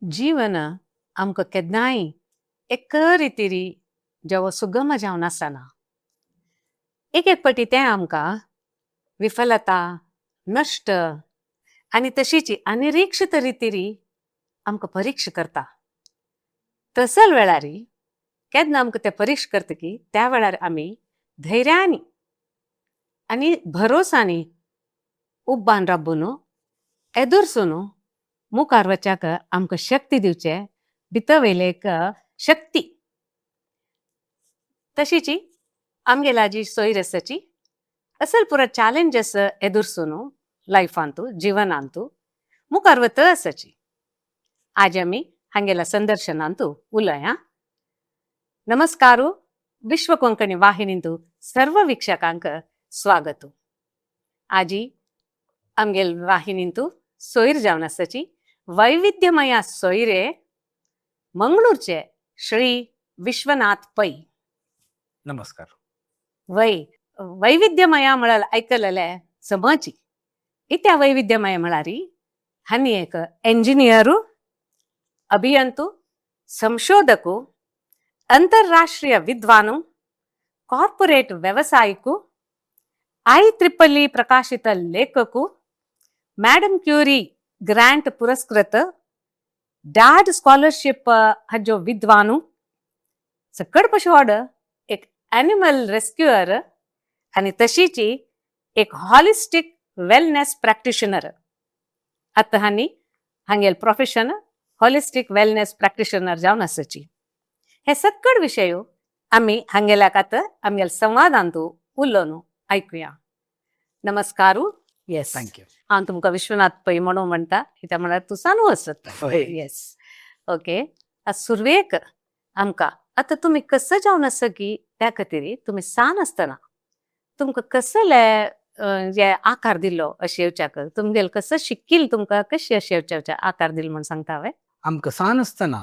जीवन आमकां केन्नाय एक रितीरी जेवो सुगम जावन आसना. एक एक पटी तें आमकां विफलता, नश्ट आनी तशीच अनिरीक्षित रितीरी आमकां परीक्षा करता. तसल वेळारी केन्ना आमकां तें परीक्षा करता की त्या वेळार आमी धैर्यानी आनी भरोसानी उब्बान राबून एदुरसून मुखार वच्याक आमकां शक्ती दिवचे भितर वयले एक शक्ती. तशीच आमगेला जी सोयर आसाची असल पुरा चॅलेंजस एदुरसून लायफांतू जिवनांतू मुखार वत आसाची. आज आमी हांगेल्या संदर्शनांतू उलया. नमस्कारू, विश्व कोंकणी वाहिनींतू सर्व वीक्षकांक स्वागत. आजी आमगेल वाहिनींतू सोयर जावन आसाची वैविध्यमय सोयरे मंगळूरचे श्री विश्वनाथ पै. नमस्कार. वैविध्यमय म्हळ्यार आयकलेले समजी इत्या वैविध्यमय म्हळ्यार हांणी एक इंजिनियरू, अभियंतू, संशोधकू, अंतरराष्ट्रीय विद्वानु, ಕಾರ್ಪೊರೇಟ್ ವ್ಯವಸಾಯಿಕು, ಐ ಟ್ರಿಪಲ್ ಇ ಪ್ರಕಾಶಿತ ಲೇಖಕು, ಮ್ಯಾಡಮ್ ಕ್ಯೂರಿ ಗ್ರಾಂಟ್ ಪುರಸ್ಕೃತ, ಡಾಡ್ ಸ್ಕಾಲರ್ಶಿಪ್ ಹಜ್ಜೋ ವಿದ್ವಾನು, सकड पशुवाड एक ॲनिमल रेस्क्युअर आणि तशीची एक हॉलिस्टिक वेलनेस प्रॅक्टिशनर. आतां हांणी हांगेल प्रोफेशन हॉलिस्टीक वेलनेस प्रॅक्टिशनर जावन आसाची. हे सक्कड विशय आमी हांगेल्याक आतां आमगेल्या संवादांतू उलोवन आयकुया. नमस्कारू, येस. Thank you. हांव तुमकां विश्वनाथ पै म्हणून म्हणटा, कित्याक म्हळ्यार तूं सानू आसत. येस, ओके. आतां सुरवेक आमकां आतां तुमी कसं जावन आसा की त्या खातीर तुमी सान आसतना तुमकां कसले जे आकार दिल्लो अशें येवच्याक, तुमगेल कसं शिकील, तुमकां कशी अशें येवच्या आकार दिलो म्हण सांगता हांवें. आमकां सान आसतना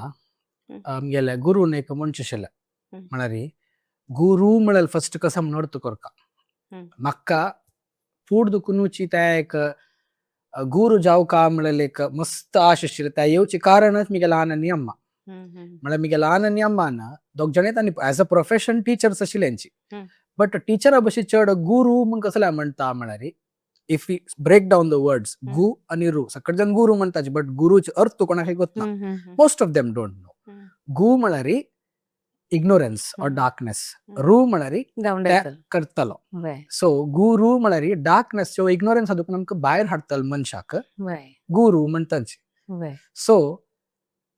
आमगेल्या गुरून एक म्हणचें आशिल्लें, म्हळ्यार गुरू म्हळ्यार फस्ट कसो म्हण अर्थ करका. म्हाका फूड दुखुनूची त्या एक गुरू जावका म्हळ्यार एक मस्त आश आशिल्ली. त्या येवचे कारणच मिगेल्या आन आनी अम्मा. म्हळ्यार मिगेल्या आन आनी अम्मान दोग जाण आनी एज अ प्रोफेशन टिचर्स आशिल्ले हेंची. बट टिचरा भशेन चड गुरू म्हूण कसले म्हणटा म्हळ्यार, if we break down the words, गु आनी रू, सकट जण गुरू म्हणटाचे, बट गुरूचे अर्थ कोणाक गोत ना. Most of them don't know. गु म्हळ्यार इग्नोरन्स ऑर डार्कनेस, रू म्हळ्यार गावंडेतल. करतलो. सो गुरू म्हळ्यार डार्कनेस जो इग्नोरन्स आहा आमकां भायर हाडटलो मनशाक, गुरू म्हणटाचे. सो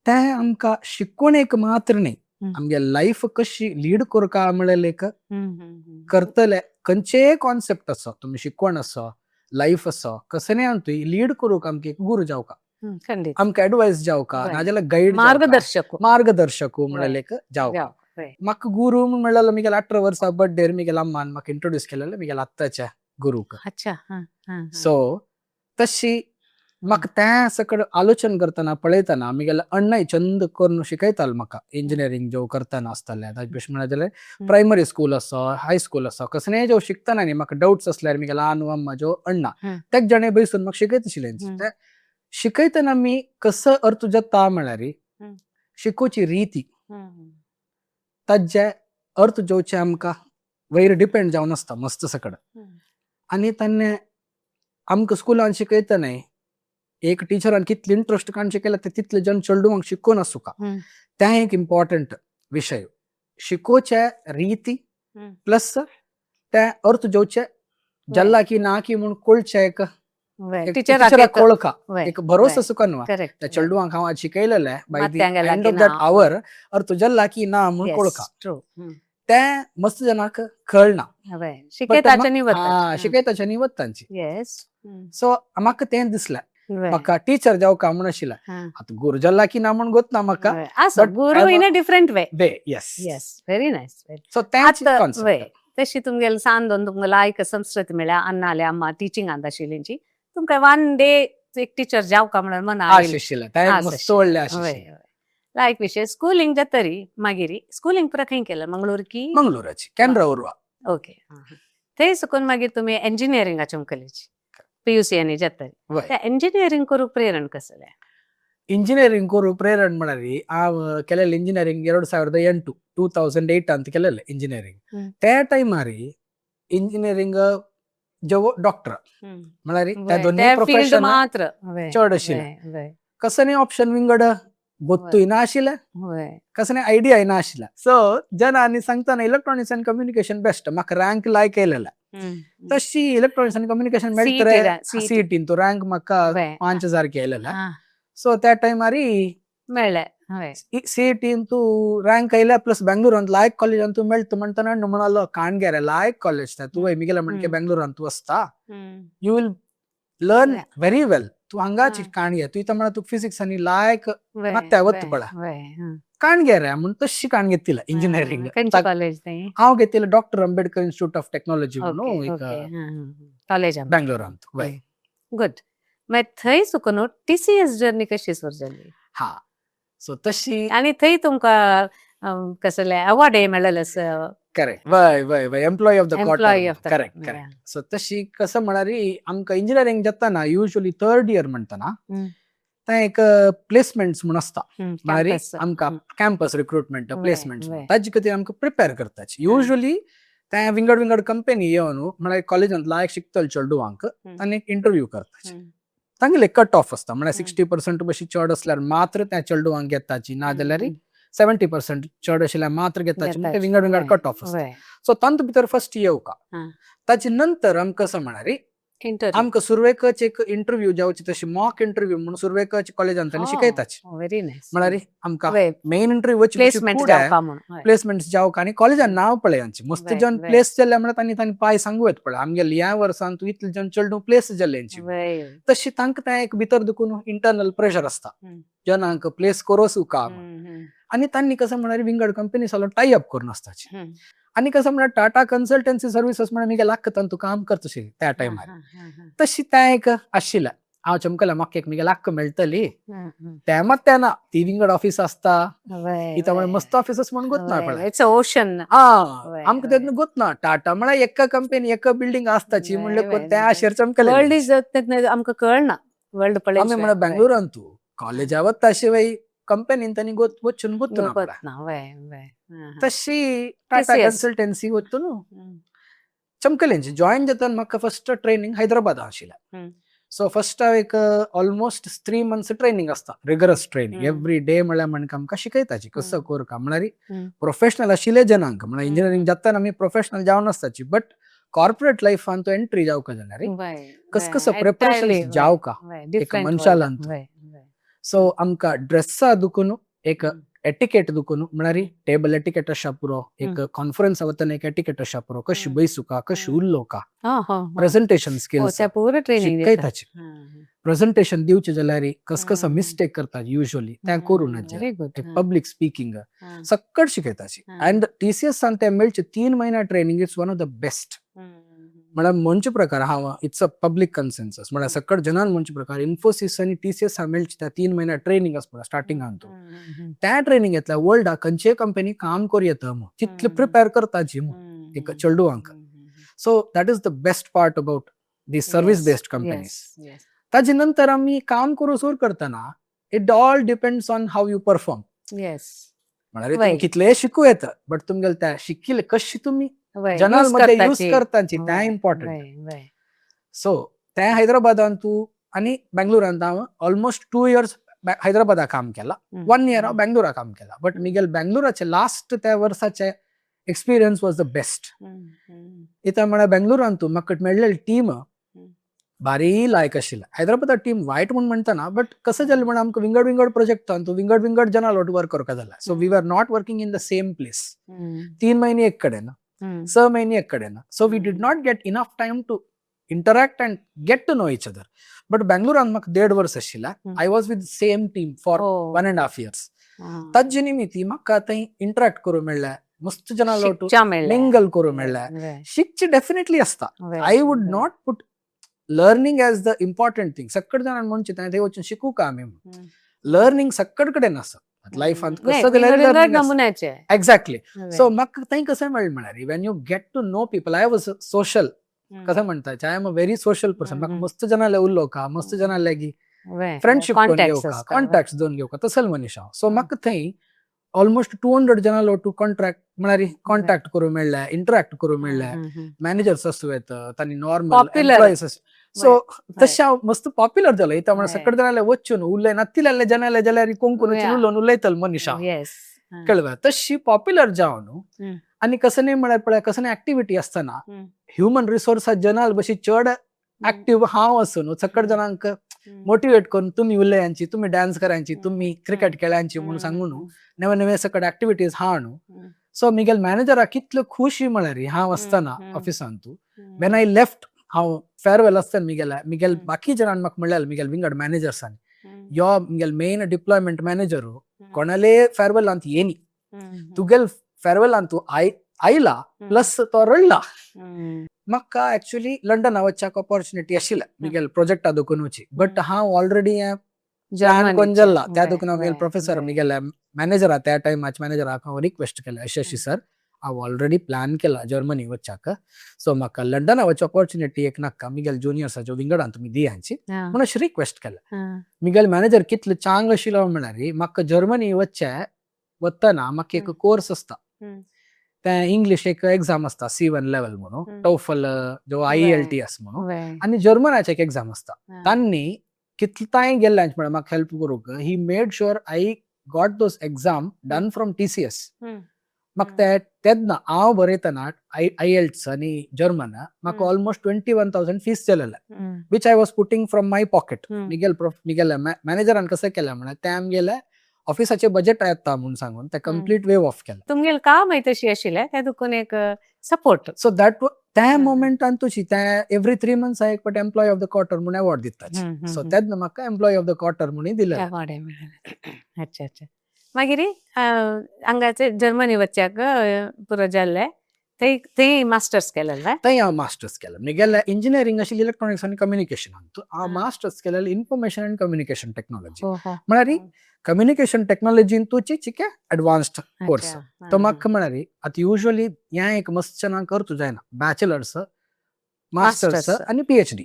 ते आमकां शिकवण एक मात्र न्ही, आमगे लायफ कशी लीड करका म्हळ्यार एक करतले. खंयचेय कॉन्सेप्ट आसो, तुमी शिकवण आसो, लायफ आसो, कसलेय तुय लीड करूंक आमकां एक गुरू जावका. खंडीत. आमकां एडवायस जावका, नाजाल्यार गायड, मार्गदर्शक. मार्गदर्शक म्हळ्यार एक जावका. म्हाका गुरू म्हणल्यार मिगेल्या 18 वर्सां बर्थडेर मिगेल्या अम्मान म्हाका इंट्रोड्यूस केलेले मिगेल्या आत्ताच्या गुरूक. अच्छा हा हा हा. सो तशी म्हाका तें सकड आलोचन करतना पळयतना मिगेल्या अण्णाय चंद करून शिकयतालो म्हाका. इंजिनियरींग जो करतना आसताले, ताजे भशेन म्हणल्यार जाल्यार प्रायमरी स्कूल आसो, हाय स्कूल आसो, कसलेय जो शिकतना न्ही म्हाका डाउट्स आसल्यार मिगेल्या आनु अम्मा जो अण्णा तेक जाणें बैसून म्हाका शिकयत आशिल्ले. ते शिकयतना मी कसो अर्थ जाता म्हळ्यार शिकोवची रिती ताजे अर्थ जेवचे आमकां वयर डिपेंड जावन आसता मस्त सकड. आनी तान्ने आमकां स्कुलान शिकयतनाय एक टिचरान कितले इंट्रस्ट काडून शिकयला ते तितले जण चेडवांक शिकोवन आसूका. तें एक इम्पॉर्टंट विशय, शिकोवचे रिती प्लस ते अर्थ जेवचे जल्ला की ना की म्हूण कळचे एक टिचराक टिचराक कळका, एक भरोसो सुका न्हू. त्या चेडवांक हांव आज शिकयलेलें, by the मात्यांगेला end की ऑफ that ना. आवर अर्थ जल्ला की ना म्हूण कळका. ट्रू. तें मस्त जणांक कळना. शिकयताचे न्ही. हा, शिकयताचे न्ही वत तांची. सो म्हाका तें दिसलें, म्हाका टिचर जावका म्हूण आशिल्लें. आतां गुरू जल्ला की ना म्हूण गोत ना म्हाका. आसो, But Guru in a different way. Way, yes. Yes, very nice. So तेंच आतां कॉन्सेप्ट. तशी तुमगेले सान दोन तुमगेलो आयक संस्कृती म्हळ्यार अन्नाले अम्मा टिचींगांत आशिल्लींची, तुमकां वन डे एक टिचर जावका म्हणून मना आश आशिल्लें तें, आस मस्त आशिल्लें. व्हडलें आश आशिल्लें. लायक विशय स्कूलिंग जातरी मागीर स्कूलिंग पुरा खंय केलें, मंगळूर की? मंगळूराची कॅनरा उर्वा. ओके, थंय सुकून मागीर तुमी इंजिनियरिंगाच्या कॉलेज पीयूसी आनी जातरी. ते इंजिनियरींग करूंक प्रेरण कसलें? ಇಂಜಿನಿಯರಿಂಗ್ ಕೊರು ಪ್ರೇರಣೆ ಮಾಡರಿ ಆ ಕೆಲವು ಇಂಜಿನಿಯರಿಂಗ್ 2008, 2008 ಅಂತ ಕೆಲಲ್ಲ ಇಂಜಿನಿಯರಿಂಗ್. त्या टायमारी इंजिनियरिंग जवो डॉक्टर म्हळ्यार त्या दोन्ही फील्ड प्रोफेशन मात्र चड आशिल्लें. कसने ऑप्शन विंगड गोत्तूय ना आशिल्लें, कसने आयडिया ना आशिल्लें. सो जनांनी सांगतना इलेक्ट्रॉनिक्स अँड कम्युनिकेशन बेस्ट, म्हाका रँक लायक येयलेले. तशी इलेक्ट्रॉनिक्स अँड कम्युनिकेशन मेळटले सीटीन तो रँक म्हाका 5000 येयलेले. सो त्या टायमारी मेळ्ळे हय. सीईटीन तूं रँक आयल्या प्लस बेंगलोरांत लायक कॉलेजान तूं मेळटा म्हणटना म्हणलो काणगेरे लायक कॉलेज तें, तूं मिगेले म्हणके बेंगलोरांत तूं आसता, you will learn very well, तूं हांगाच काणगे तूं इथं म्हणा तुका फिजिक्स आनी लायक मागता वता पळय काणगेरे म्हूण तशी काण घेतिला इंजिनियरिंग. खंयचे कॉलेज तें? हांव घेतिला doctor Ambedkar institute of technology म्हणून एक कॉलेज बेंगलोरांत. वय. गुड. मागीर थंय चुकून टीसीएस जर्नी कशी सुरू जाली? हा, सो तशी आनी थंय तुमकां कसले अवॉर्ड मेळ्ळेले आसा? करेक्ट, वय वय वय, employee of the employee of the correct correct. So तशी कसं म्हळ्यार आमकां इंजिनियरिंग जाताना युजली थर्ड इयर म्हणटना तें एक प्लेसमेंट्स म्हूण आसता, म्हळ्यार आमकां कॅम्पस रिक्रुटमेंट प्लेसमेंट्स, ताजे खातीर आमकां प्रिपेर करताची. युजली ते विंगड विंगड कंपनी येवन म्हळ्यार कॉलेजांत लायक शिकतले चेडवांक तांणी एक इंटरव्यू करताची. तांगेले कट ऑफ आसता, म्हळ्यार 60% बशी चड असल्यार मात्र त्या चेडवांक घेताची, ना जाल्यार 70% चड आशिल्ल्यार मात्र घेताची. म्हणजे विंगड विंगड कट ऑफ आसता. सो तांतू भितर फर्स्ट येवका, ताचे नंतर आमकां कसं म्हळ्यार आमकां सुरवेकच एक इंटरव्यू जावची, तशी मॉक इंटरव्यू म्हणून सुरवेकच कॉलेजांत तांणी शिकयताची. Very nice. म्हळ्यार आमकां मेन इंटरव्यू प्लेसमेंट जावका म्हणून, प्लेसमेंट जावका आनी कॉलेजान नांव पळय आमची मस्त जन प्लेस जाल्ले म्हळ्यार तांणी तांणी पाय सांगू येत पळय आमगेले ह्या वर्सान तूं इतले जन चेडूं प्लेस जाल्ले हेंची. तशी तांकां तें एक भितर दुखून इंटरनल प्रेशर आसता जनांक प्लेस करोसू का. आनी तांणी कसं म्हळ्यार विंगड कंपनी सगळो टाय अप करून आसताची. आनी कसं म्हळ्यार टाटा कन्सल्टन्सी सर्विसीस म्हळ्यार मिगे लाख तांतू काम करतशी त्या टायमार. तशी तें एक आशिल्लें हांव चमकलें म्हाका एक मिगे लाख मेळटली ते मात तें ना, ती विंगड ऑफिस आसता इथं म्हळ्यार मस्त ऑफिसस म्हणून गोत ना पळय. It's ocean. हा, आमकां तेन्ना गोत ना टाटा म्हळ्यार एका कंपनी एका बिल्डिंग आसताची म्हणल्यार त्या आशेर चमकलें. वर्ल्ड is आमकां कळना वर्ल्ड पळय. आमी म्हळ्यार बेंगलोरांत तूं कॉलेजा वता शिवाय कंपनीन तांणी वचून गोत ना. तशी टाटा कन्सल्टन्सी वचून न्हू चमकलें. जॉईन जातना म्हाका फर्स्ट ट्रेनिंग हैदराबाद आशिल्लें. सो फर्स्ट हांव एक ऑलमोस्ट 3 मंथ्स ट्रेनिंग आसता, रिगरस ट्रेनिंग एवरी डे म्हळ्यार म्हणका आमकां शिकयताची कसो करका म्हळ्यार प्रोफेशनल आशिल्ले जनांक. म्हळ्यार इंजिनियरिंग जाताना आमी प्रोफेशनल जावन आसताची, बट कॉर्पोरेट लायफान तो एंट्री जावका जाल्यार कस कसो प्रिपरेशन जावका एक मनशालान. सो आमकां ड्रेसा दुखून एक एटिकेट दुखून म्हळ्यार टेबल एटिकेट आसा पुरो, एक कॉन्फरन्स वतना एक एटिकेट आसा पुरो, कशी बैसुका कशी उलोवका, प्रेझेंटेशन स्किल्स शिकयताची. प्रेझेंटेशन दिवचे जाल्यार कस कसो मिस्टेक करता युजली तें करूं नजे, पब्लीक स्पिकींग सक्कड शिकयताची. अँड टीसीएस ते मेळचे 3 महिना training it's one of the best. म्हळ्यार म्हणचे प्रकार हांव it's a public consensus, म्हळ्यार सकट जनान म्हणचे प्रकार इन्फोसिस आनी टीसीएस हा मेळचे त्या 3 महिना ट्रेनिंग आसता स्टार्टिंगान तूं त्या ट्रेनिंग घेतल्या वर्ल्डाक खंयचेय कंपनी काम करूं येता म्हूण तितले प्रिपेर करताची म्हूण एक चेडवांक. So that is the best part about the service based companies. ताजे नंतर आमी काम करूं सुरू करतना it all depends on how you perform. म्हळ्यार कितलेय शिकू येता बट तुमगेले त्या शिकिल्ले कशी तुमी जनांमध्ये यूज करताची तें इम्पॉर्टंट. सो तें हैदराबादान तूं आनी बेंगलोरांत हांव ऑलमोस्ट 2 इयर्स हैदराबादा काम केला, 1 इयर हांव बेंगलोरा काम केला. बट मिगेल बेंगलोराचे लास्ट त्या वर्साचे एक्सपिरियन्स वॉज the best. इथं म्हळ्यार बेंगलोरांत तूं म्हाका मेळ्ळेली टीम भारी लायक आशिल्लें. हैदराबादा टीम वायट म्हूण म्हणटना बट कसं जालें म्हण आमकां विंगड विंगड प्रोजेक्टान तूं विंगड विंगड जनां लोट वर्क करपा जाला. So we are not working in the same place. 3 महिने एक कडेन, 6 महिने एक कडेन. So we did not get enough time to interact and get to know each other. But बेंगलोरान म्हाका 1.5 वर्स आशिल्लें. I was with same team for 1.5 years. ताजे निमित्ती म्हाका थंय इंटरॅक्ट करूं मेळ्ळें, मस्त जनां लोट मिंगल करूं मेळ्ळें. शिकचें डेफिनेटली आसता. I would not put learning as the important thing. सक्कड जाणांक म्हणचें थंय वचून शिकू का आमी म्हूण. लर्निंग सक्कड कडेन आसा लायफांत कसं जाल्यार. एक्झॅक्टली. सो म्हाका थंय कसं मेळ्ळें म्हळ्यार when you get to know people. I was social कसं म्हणटा, I am a very social person. म्हाका मस्त जनां उलोवका, मस्त जनां लागीं फ्रेंडशीप करून घेवका, कॉन्टॅक्ट दोन घेवका तसल मनीस हांव. सो म्हाका थंय ऑलमोस्ट 200 जणां लोटू कॉन्ट्रॅक्ट म्हळ्यार कॉन्टॅक्ट करूंक मेळ्ळें, इंटरॅक्ट करूंक मेळ्ळें. मॅनेजर्स आसूं येत, तांणी नॉर्मल एम्प्लॉईज, सो तशें हांव मस्त पॉप्युलर जालो. इता म्हळ्यार सकट जणांले वचून उलय नातिल्ले जणांले जाल्यार कोंकून वचून उलोवन उलयतलो मनीस हांव, कळ्ळें? तशी पॉप्युलर जावन आनी कसं न्ही म्हळ्यार पळय कसं न्ही एक्टिविटी आसतना ह्युमन रिसोर्सा जनाल बशी चड एक्टिव्ह हांव आसून सकट जणांक मोटिवेट करून तुमी उलयांची, तुमी डान्स करायची, तुमी क्रिकेट खेळायची म्हणून सांगून नवे नवे सकट एक्टिविटीज हा न्हू. सो मिगेल मॅनेजराक कितल्यो खुशी म्हळ्यार हांव आसतना ऑफिसांतू. वेन I left, हांव फेरवेल आसतना मिगेल मिगेल बाकी जणांक म्हाका म्हणलें, मिगेल विंगड मॅनेजर्सान, यो मिगेल मेन डिप्लॉयमेंट मॅनेजर कोणाले फेरवेलांत येनी, तुगेल फेरवेलांत तूं आयला प्लस तो रडला. म्हाका एक्चुअली लंडन वचपाक ऑपॉर्च्युनिटी आशिल्लें मिगेल प्रोजेक्टा दोकून वची, बट हांव ऑलरेडी प्लॅन करून जाल्ला. त्या दोकून हांव मिगेल प्रोफेसर, मिगेल मॅनेजरा, त्या टायमाचे मॅनेजराक हांव रिक्वेस्ट केलें, अशें अशें सर, हांव ऑलरेडी प्लॅन केला जर्मनी वचपाक, सो म्हाका लंडना वचचे ऑपॉर्च्युनिटी एक नाका, मिगेल जुनियर्साच्यो विंगडान तुमी दियांची म्हणून अशें रिक्वेस्ट केलें. मिगेल मॅनेजर कितलो चांग आशिल्लो म्हळ्यार म्हाका जर्मनी वचचे वतना म्हाका एक कोर्स आसता, तें इंग्लिश एक एग्जाम आसता C1 level म्हणून, टोफल जो IELTS म्हणून, आनी जर्मनाचे एक एग्जाम आसता. तांणी कितले गेल्ले म्हळ्यार म्हाका हेल्प करूंक, he made sure I got those exam done from TCS. म्हाका ते तेन्ना हांव बरयतना IELTS आनी जर्मन म्हाका ऑलमोस्ट 21,000 फीस जालेलें, which I was putting from my pocket. Miguel Miguel मॅनेजरान कशें केलें म्हळ्यार तें आमगेलें ऑफिसाचे बजेट येता म्हणून सांगून ते कंप्लीट वेव ऑफ केलें. तुमगेलें काम तशी आशिल्लें तें दुखून एक सपोर्ट. सो that त्या मोमेंटान तुशी ते एवरी 3 मंथ्स एक पट एम्प्लॉय ऑफ the quarter म्हणून अवॉर्ड दिता, सो तेन्ना म्हाका एम्प्लॉय ऑफ the quarter म्हणून दिलें. अवॉर्ड मेळ्ळें. अच्छा अच्छा. मागीर हांगाचे जर्मनी वचच्याक पुरो जाल्लें, थंय थंय मास्टर्स केलें? थंय हांव मास्टर्स केलें. मिगेलें इंजिनियरींग आशिल्लें इलेक्ट्रॉनिक्स आनी कम्युनिकेशन, हांव मास्टर्स केलें इन्फॉर्मेशन अँड कम्युनिकेशन टेक्नॉलॉजी, म्हळ्यार कम्युनिकेशन टेक्नॉलॉजीन तुची चिके एडवान्स्ड कोर्स. तो म्हाका म्हळ्यार आतां युजली हें एक मस्त जणांक करतू जायना, बॅचलर्स, मास्टर्स आनी PhD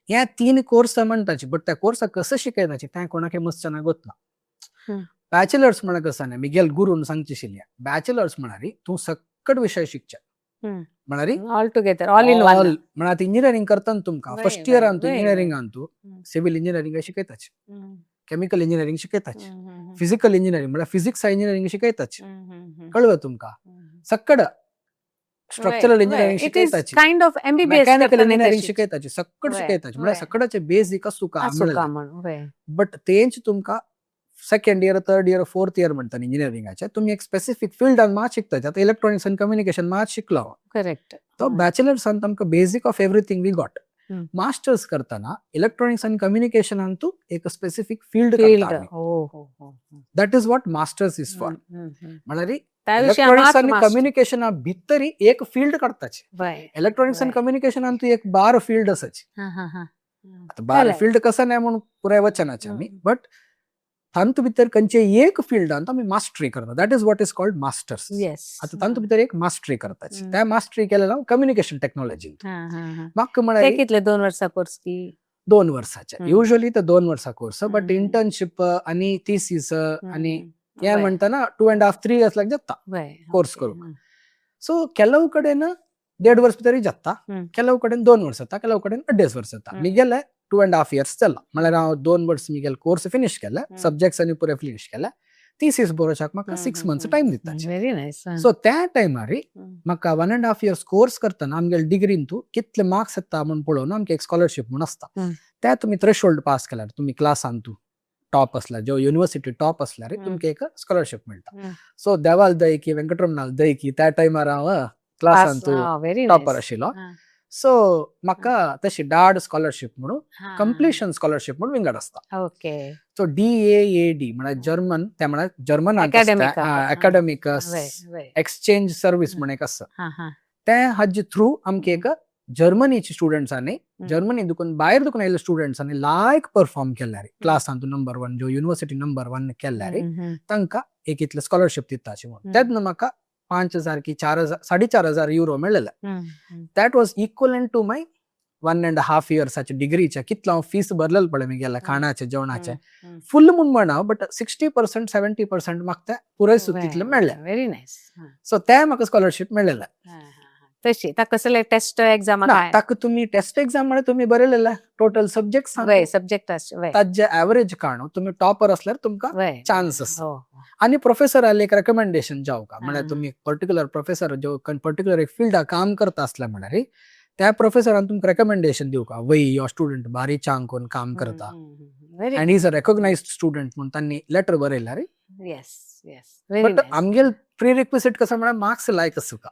हे 3 कोर्स म्हणटाची, बट त्या कोर्साक कसं शिकयताची तें कोणाक मस्त जणांक गोतना. बॅचलर्स म्हळ्यार कसं न्ही, मिगेल गुरून सांगचे आशिल्लें, बॅचलर्स म्हळ्यार तूं सकट विशय शिकचे, म्हळ्यार all together, all in one. म्हळ्यार आतां इंजिनियरींग करतना तुमकां फर्स्ट इयरान तूं इंजिनियरिंगान तूं सिवील इंजिनियरींग शिकयताची, केमिकल इंजिनियरींग शिकयताची, फिजिकल इंजिनियरींग म्हळ्यार फिजिक्स इंजिनियरींग शिकयताची, कळ्ळें तुमकां? सकट स्ट्रक्चरल इंजिनियरींग शिकयताची, kind of MBBS, mechanical engineering शिकयताची, सकट शिकयताची, म्हळ्यार सकटाचे बेसिक आसूका, बट तेंच तुमकां second year, third year, fourth year म्हणटा इंजिनियरिंगाचे तुमी एक स्पेसिफीक फिल्डान मात शिकता. आतां इलेक्ट्रॉनिक्स आनी कम्युनिकेशन मात शिकलो. करेक्ट. तो बॅचलर्सान तुमकां basic of everything we got. Masters करतना इलेक्ट्रॉनिक्स आनी कम्युनिकेशनान तूं एक specific field, that is what masters is for. म्हळ्यार इलेक्ट्रॉनिक्स आनी कम्युनिकेशना भितरी एक फील्ड काडताची. इलेक्ट्रॉनिक्स आनी कम्युनिकेशनान तूं एक 12 फील्ड आसाची. आतां 12 फील्ड कसं न्हय म्हणून पुराय वचनाचे आमी, बट तांतू भितर खंयचे एक फिल्डान आमी मास्टरी करता, that is what is called masters. आतां तांतू भितर एक मास्टरी करताची, त्या मास्टरी केलें कम्युनिकेशन टेक्नॉलॉजी. म्हाका म्हळ्यार कितले 2 वर्सां कोर्स की? 2 वर्साचे युजली ते 2 वर्सां कोर्स, बट इंटर्नशीप आनी थिसीस आनी हें म्हणटना 2.5-3 इयर्स लाग जाता कोर्स करूंक. सो ಕೆಲವು कडेन 1.5 वर्स भितरूय जाता, ಕೆಲವು कडेन 2 वर्स जाता, ಕೆಲವು कडेन 2.5 वर्स जाता. मिगेले 2.5 इयर्स जाला, म्हळ्यार हांव 2 वर्स मिगेल कोर्स फिनीश केले, सब्जेक्ट्स आनी पुरे फिनीश केले, थिसीस बरोवच्याक म्हाका 6 मंथ्स टायम दिता. Very nice. सो त्या टायमार म्हाका 1.5 इयर्स कोर्स करतना आमगेले डिग्रीन तूं कितले मार्क्स येता म्हूण पळोवन आमकां एक स्कॉलरशीप म्हूण आसता, त्या तुमी थ्रेशोल्ड पास केल्यार, तुमी क्लासान तूं टॉप आसल्यार, जो युनिवर्सिटी टॉप आसल्यार तुमकां एक स्कॉलरशीप मेळटा. सो देवाल दय की वेंकटरमणाल दय की त्या टायमार हांव क्लासान तूं टॉपर आशिल्लो. सो म्हाका तशी डाड स्कॉलरशीप म्हणून, कंप्लिशन स्कॉलरशीप म्हणून विंगड आसता. ओके. सो DAAD म्हळ्यार जर्मन, ते म्हळ्यार German academic exchange service म्हण एक आसता, ते हाजे थ्रू आमकां एक जर्मनीचे स्टुडंट्सांनी, जर्मनी दुखून भायर दुखून आयिल्ले स्टुडंट्सांनी लायक परफॉर्म केल्यार, क्लासान तूं नंबर 1, जो युनिवर्सिटी नंबर 1 केल्यार तांकां एक इतले स्कॉलरशीप दिता अशें म्हणून. तेन्ना म्हाका 5,000 की 4,000, 4,500 युरो मेळ्ळेले. That was equivalent to my 1.5 इयर्साचे डिग्रीचे कितलो हांव फीस भरलेलो पळय म्हगेल्या खाणाचे जेवणाचे फुल म्हूण म्हणा, बट 60% 70% म्हाका ते पुराय तितले मेळ्ळे. Very nice. सो ते म्हाका स्कॉलरशीप मेळ्ळेले. तशी ताका कसले टेस्ट एक्झाम? ना, ताका तुमी टेस्ट एक्झाम म्हळ्यार तुमी बरयलेले टोटल सब्जेक्ट वय, सब्जेक्ट वय. ताजे एवरेज काडून तुमी टॉपर असल्यार तुमकां चान्स आसा. आनी प्रोफेसराले एक रेकमेंडेशन जावका, म्हळ्यार तुमी पर्टिक्युलर प्रोफेसर जो पर्टिक्युलर एक फिल्डाक काम करता असले म्हळ्यार त्या प्रोफेसरान तुमकां रेकमेंडेशन दिवका, वय हो स्टुडंट बारी चांग करून काम करता very and is a recognised student म्हूण तांणी लेटर बरयल्यार. Yes yes very but आमगेल प्री रिक्विसिट कसं म्हळ्यार मार्क्स लायक आसूका.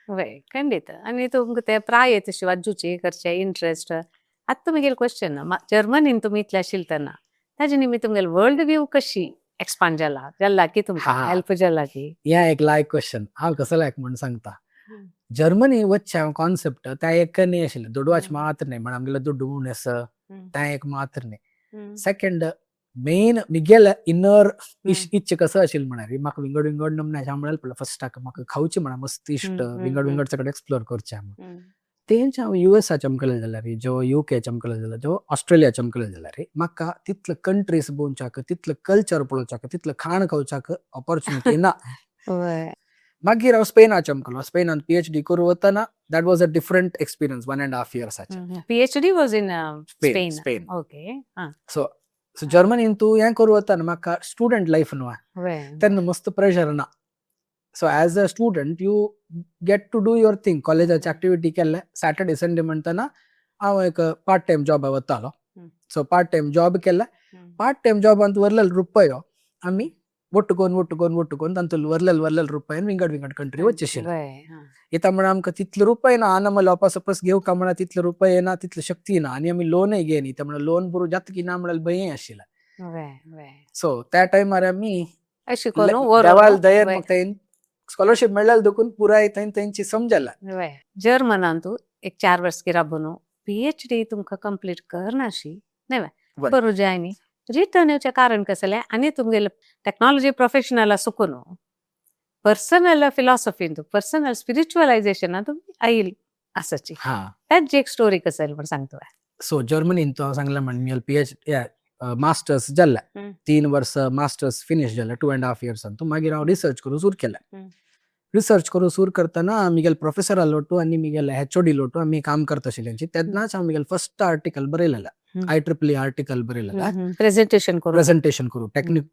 वय, खंडीत. आनी तुमकां ते प्राय तशी वाजूची करचे इंट्रस्ट. आतां तुमगेले क्वेश्चन, जर्मनीन तुमी इतले आशिल्ले ताजे निमित्त तुमगेले वर्ल्ड व्यू कशी एक्सपांड जाला जाला की तुमकां हेल्प जाला की? हें एक लायक क्वेश्चन. हांव कसो लायक म्हूण सांगता, जर्मनी वचचें हांव कॉन्सेप्ट त्या एक न्ही आशिल्लें दुडवाच मात्र न्ही, म्हळ्यार आमगेलो दुड्डू म्हूण आसा तें एक मात्र न्ही. सेकंड मेन मिगेले इनर इच्छा कसो आशिल्ली म्हळ्यार म्हाका विंगड विंगड नमुन्याचे हांव म्हणलें फस्टाक म्हाका खावचें म्हळ्यार मस्त इश्ट, विंगड विंगड सगळें एक्सप्लोर करचें म्हूण. तेंच हांव युएसा चमकलें जाल्यार, जो युके चमकलें जाल्यार, जो ऑस्ट्रेलिया चमकलें जाल्यार म्हाका तितले कंट्रीज पळोवच्याक, तितलें कल्चर पळोवच्याक, तितलें खाण खावच्याक ऑपॉर्च्युनिटी ना. मागीर हांव स्पेना चमकलो. स्पेनान पीएचडी करूं वतना that was a different experience, 1.5 इयर्साचे. PhD was in Spain? Spain. Okay. So so जर्मनीन तूं हें करूं वतना म्हाका स्टुडंट लायफ न्हू, तेन्ना मस्त प्रेशर ना. So as a student you get to do your thing. कॉलेजाचे एक्टिविटी केल्ले, सॅटर्डे संडे म्हणटना हांव एक पार्ट टायम जॉबा वतालो. सो पार्ट टायम जॉब केल्ले, पार्ट टायम जॉबांत वरलेले रुपयो आमी ಒಟ್ಟು कोन ಒಟ್ಟು कोन ಒಟ್ಟು कोन तांतून वरलेले वरलेले रुपयान विंगड विंगड कंट्री वचशील. येता म्हळ्यार आमकां तितले रुपये ना आनी वापस वापस घेवका म्हळ्यार तितले रुपये ना, तितली शक्ती ना आनी आमी लोनय घेयनी. त्या म्हळ्यार लोन पुरो जातकी ना म्हळ्यार भंय आशिल्लें. सो त्या टायमार आमी अशें करून देवाल दयेन म्हाका स्कॉलरशीप मेळ्ळें देखून पुराय थंय तेंची समजला. जर्मनान तूं एक 4 वर्स राबून पीएचडी तुमकां कंप्लीट करनाशी न्हय बरो जाय न्ही, रिटर्न येवचें कारण कसलें? आनी तुमगेले टॅक्नॉलॉजी प्रोफेशनल आसूं न्हू, पर्सनल फिलॉसॉफीन पर्सनल स्पिरिच्युअलायझेशनान तुमी आयल आसाची, त्याच एक स्टोरी कसली म्हण सांगता. सो जर्मनीन तूं हांव सांगलें म्हण म्हगेलें पीएच मास्टर्स जाल्लें, 3 वर्स मास्टर्स फिनीश जालें, 2.5 इयर्सान. मागीर हांव रिसर्च करूं सुरू केलें. रिसर्च करूं सुरू करतना म्हगेले प्रोफेसरा लोटू आनी म्हगेले एचओडी लोटू आमी काम करता आशिल्ले. तेन्नाच हांव म्हगेलें फर्स्ट आर्टिकल बरयलेलें, आय ट्रिपल ई आर्टिकल बरयलेलें. प्रेझेंटेशन करून. प्रेझेंटेशन करूं.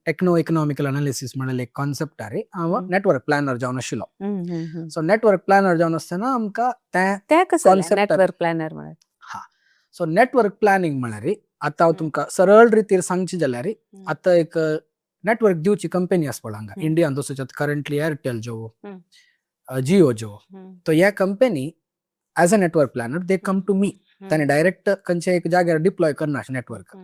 टेक्नो इकनॉमिकल अनालिसीस म्हणलें एक कॉन्सेप्ट आरे. हांव नेटवर्क प्लॅनर जावन आशिल्लो. सो नेटवर्क प्लॅनर जावन आसतना आमकां तें तें कसं नेटवर्क प्लॅनर म्हळ्यार? हा, सो नेटवर्क प्लॅनिंग म्हळ्यार आतां हांव तुमकां सरळ रितीर सांगचें जाल्यार आतां एक नेटवर्क दिवची कंपनी आसा पळय हांगा इंडियान, जसो करंटली एअरटेल जो, जिओ जो, तो ह्या company as a network planner they come to me. तांणी डायरेक्ट खंयच्या एक जाग्यार डिप्लॉय करना नेटवर्क.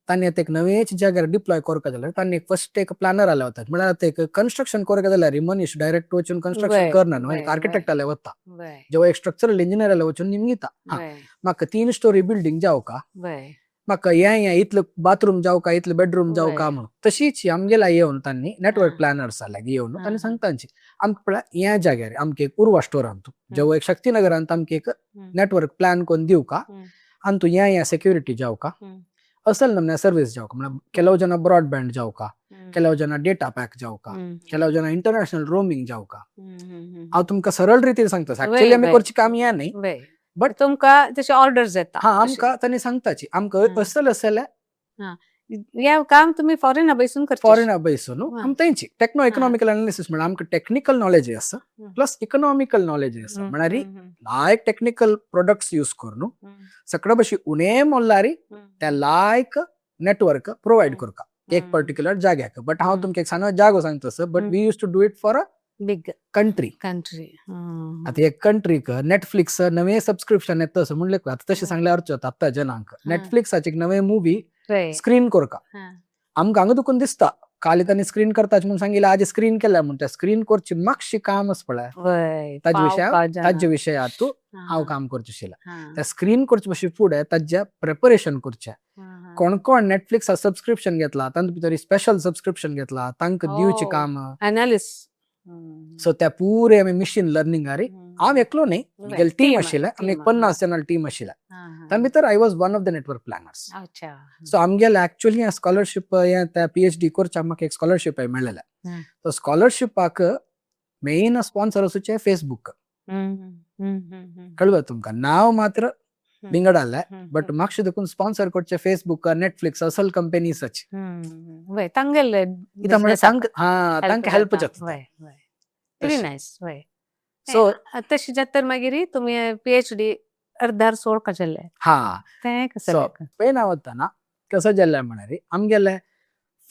तांणी आतां एक नवेच जाग्यार डिप्लॉय करता जाल्यार तांणी एक फर्स्ट एक प्लॅनर आले वतात. म्हळ्यार आतां एक कन्स्ट्रक्शन करता जाल्यार मनीस डायरेक्ट वचून कन्स्ट्रक्शन करना न्हू, एक आर्किटेक्ट आले वता, जेव्हा एक स्ट्रक्चरल इंजिनियर आले वचून निमगिता, म्हाका 3 स्टोरी बिल्डिंग जावका, म्हाका हें हें इतलें बाथरूम जावका, इतलें बेडरूम जावका म्हणून. तशीच आमगेला येवन तांणी नेटवर्क प्लॅनर्स लागीं येवन तांणी सांगता आमकां पळय ह्या जाग्यार आमकां एक उर्वा स्टोरांत जेव्हा एक शक्तीनगरांत आमकां एक नेटवर्क प्लॅन करून दिवका आनी तूं ह्या ह्या सेक्युरिटी जावका, असल नमन्या सर्वीस जावका. म्हळ्यार ಕೆಲವು ಜನ ब्रॉडबँड जावका, ಕೆಲವು ಜನ डेटा पॅक जावका, ಕೆಲವು ಜನ इंटरनॅशनल रोमिंग जावका. हांव तुमकां सरळ रितीन सांगता, एक्चुअली आमी करचें काम हें न्ही, बट तुमकां तशे ऑर्डर्स येता. हा, आमकां तांणी सांगताची आमकां असल असल ह्या काम तुमी फॉरेना बैसून करता? फॉरेना बैसून आम तेंची टेक्नो इकॉनॉमिकल अनालिसिस म्हळ्यार आमकां टेक्निकल नॉलेज आसा प्लस इकॉनॉमिकल नॉलेज आसा. म्हळ्यार लायक टेक्निकल प्रोडक्ट्स यूज करून सगळे भशेन उणे मोल्लारी त्या लायक नेटवर्क प्रोवायड करता एक पर्टिक्युलर जाग्याक. बट हांव तुमकां एक सानो जागो सांगता sir, but we use to do it for a big country. Country. आतां एक कंट्रीक नेटफ्लिक्स नवें सबस्क्रिप्शन येता तसं म्हणलें, आतां तशें सांगल्यार अर्थ जाता आतां जनांक नेटफ्लिक्साचे एक नवें मुवी स्क्रीन करका, आमकां हांगा दुखून दिसता काल तांणी स्क्रीन करताच म्हणून सांगिल्लें, आज स्क्रीन केल्या म्हूण. त्या स्क्रीन करची मातशी काम आसा पळय, ताजे विशय तूं हांव काम करचें आशिल्लें. त्या स्क्रीन करचे बशी फुडें ताजें प्रेपरेशन करचें. कोण कोण नेटफ्लिक्सा सबस्क्रिप्शन घेतला, तातूंत भितर स्पेशल सबस्क्रिप्शन घेतला, तांकां दिवचें काम अनालिस. सो त्या पुरे आमी मिशीन लर्निंगारी हांव एकलो न्ही, म्हगेले टीम आशिल्लें, आमी एक 50 जाणां टीम आशिल्लें. तातूंत भितर I was one of the network planners. So आमगेले एक्चुअली हें स्कॉलरशीप, हें त्या पीएचडी करच्या म्हाका एक स्कॉलरशीप मेळ्ळेलें. तो स्कॉलरशिपाक मेन स्पॉन्सर आसूचे फेसबूक. कळ्ळें तुमकां? नांव मात्र विंगड आसलें, बट मातशें देखून स्पॉन्सर करचे फेसबूक, नेटफ्लिक्स असल कंपनीसाचे. वय, तांगेले. कित्याक म्हळ्यार तांकां, हा, तांकां हेल्प जाता. वय वय, व्हेरी नायस, वय. सो तशें जाता तर मागीर तुमी पीएचडी अर्दार सोडका जाल्ले? हा. तें कसं? सो स्पेना वतना कसं जालें म्हळ्यार, आमगेले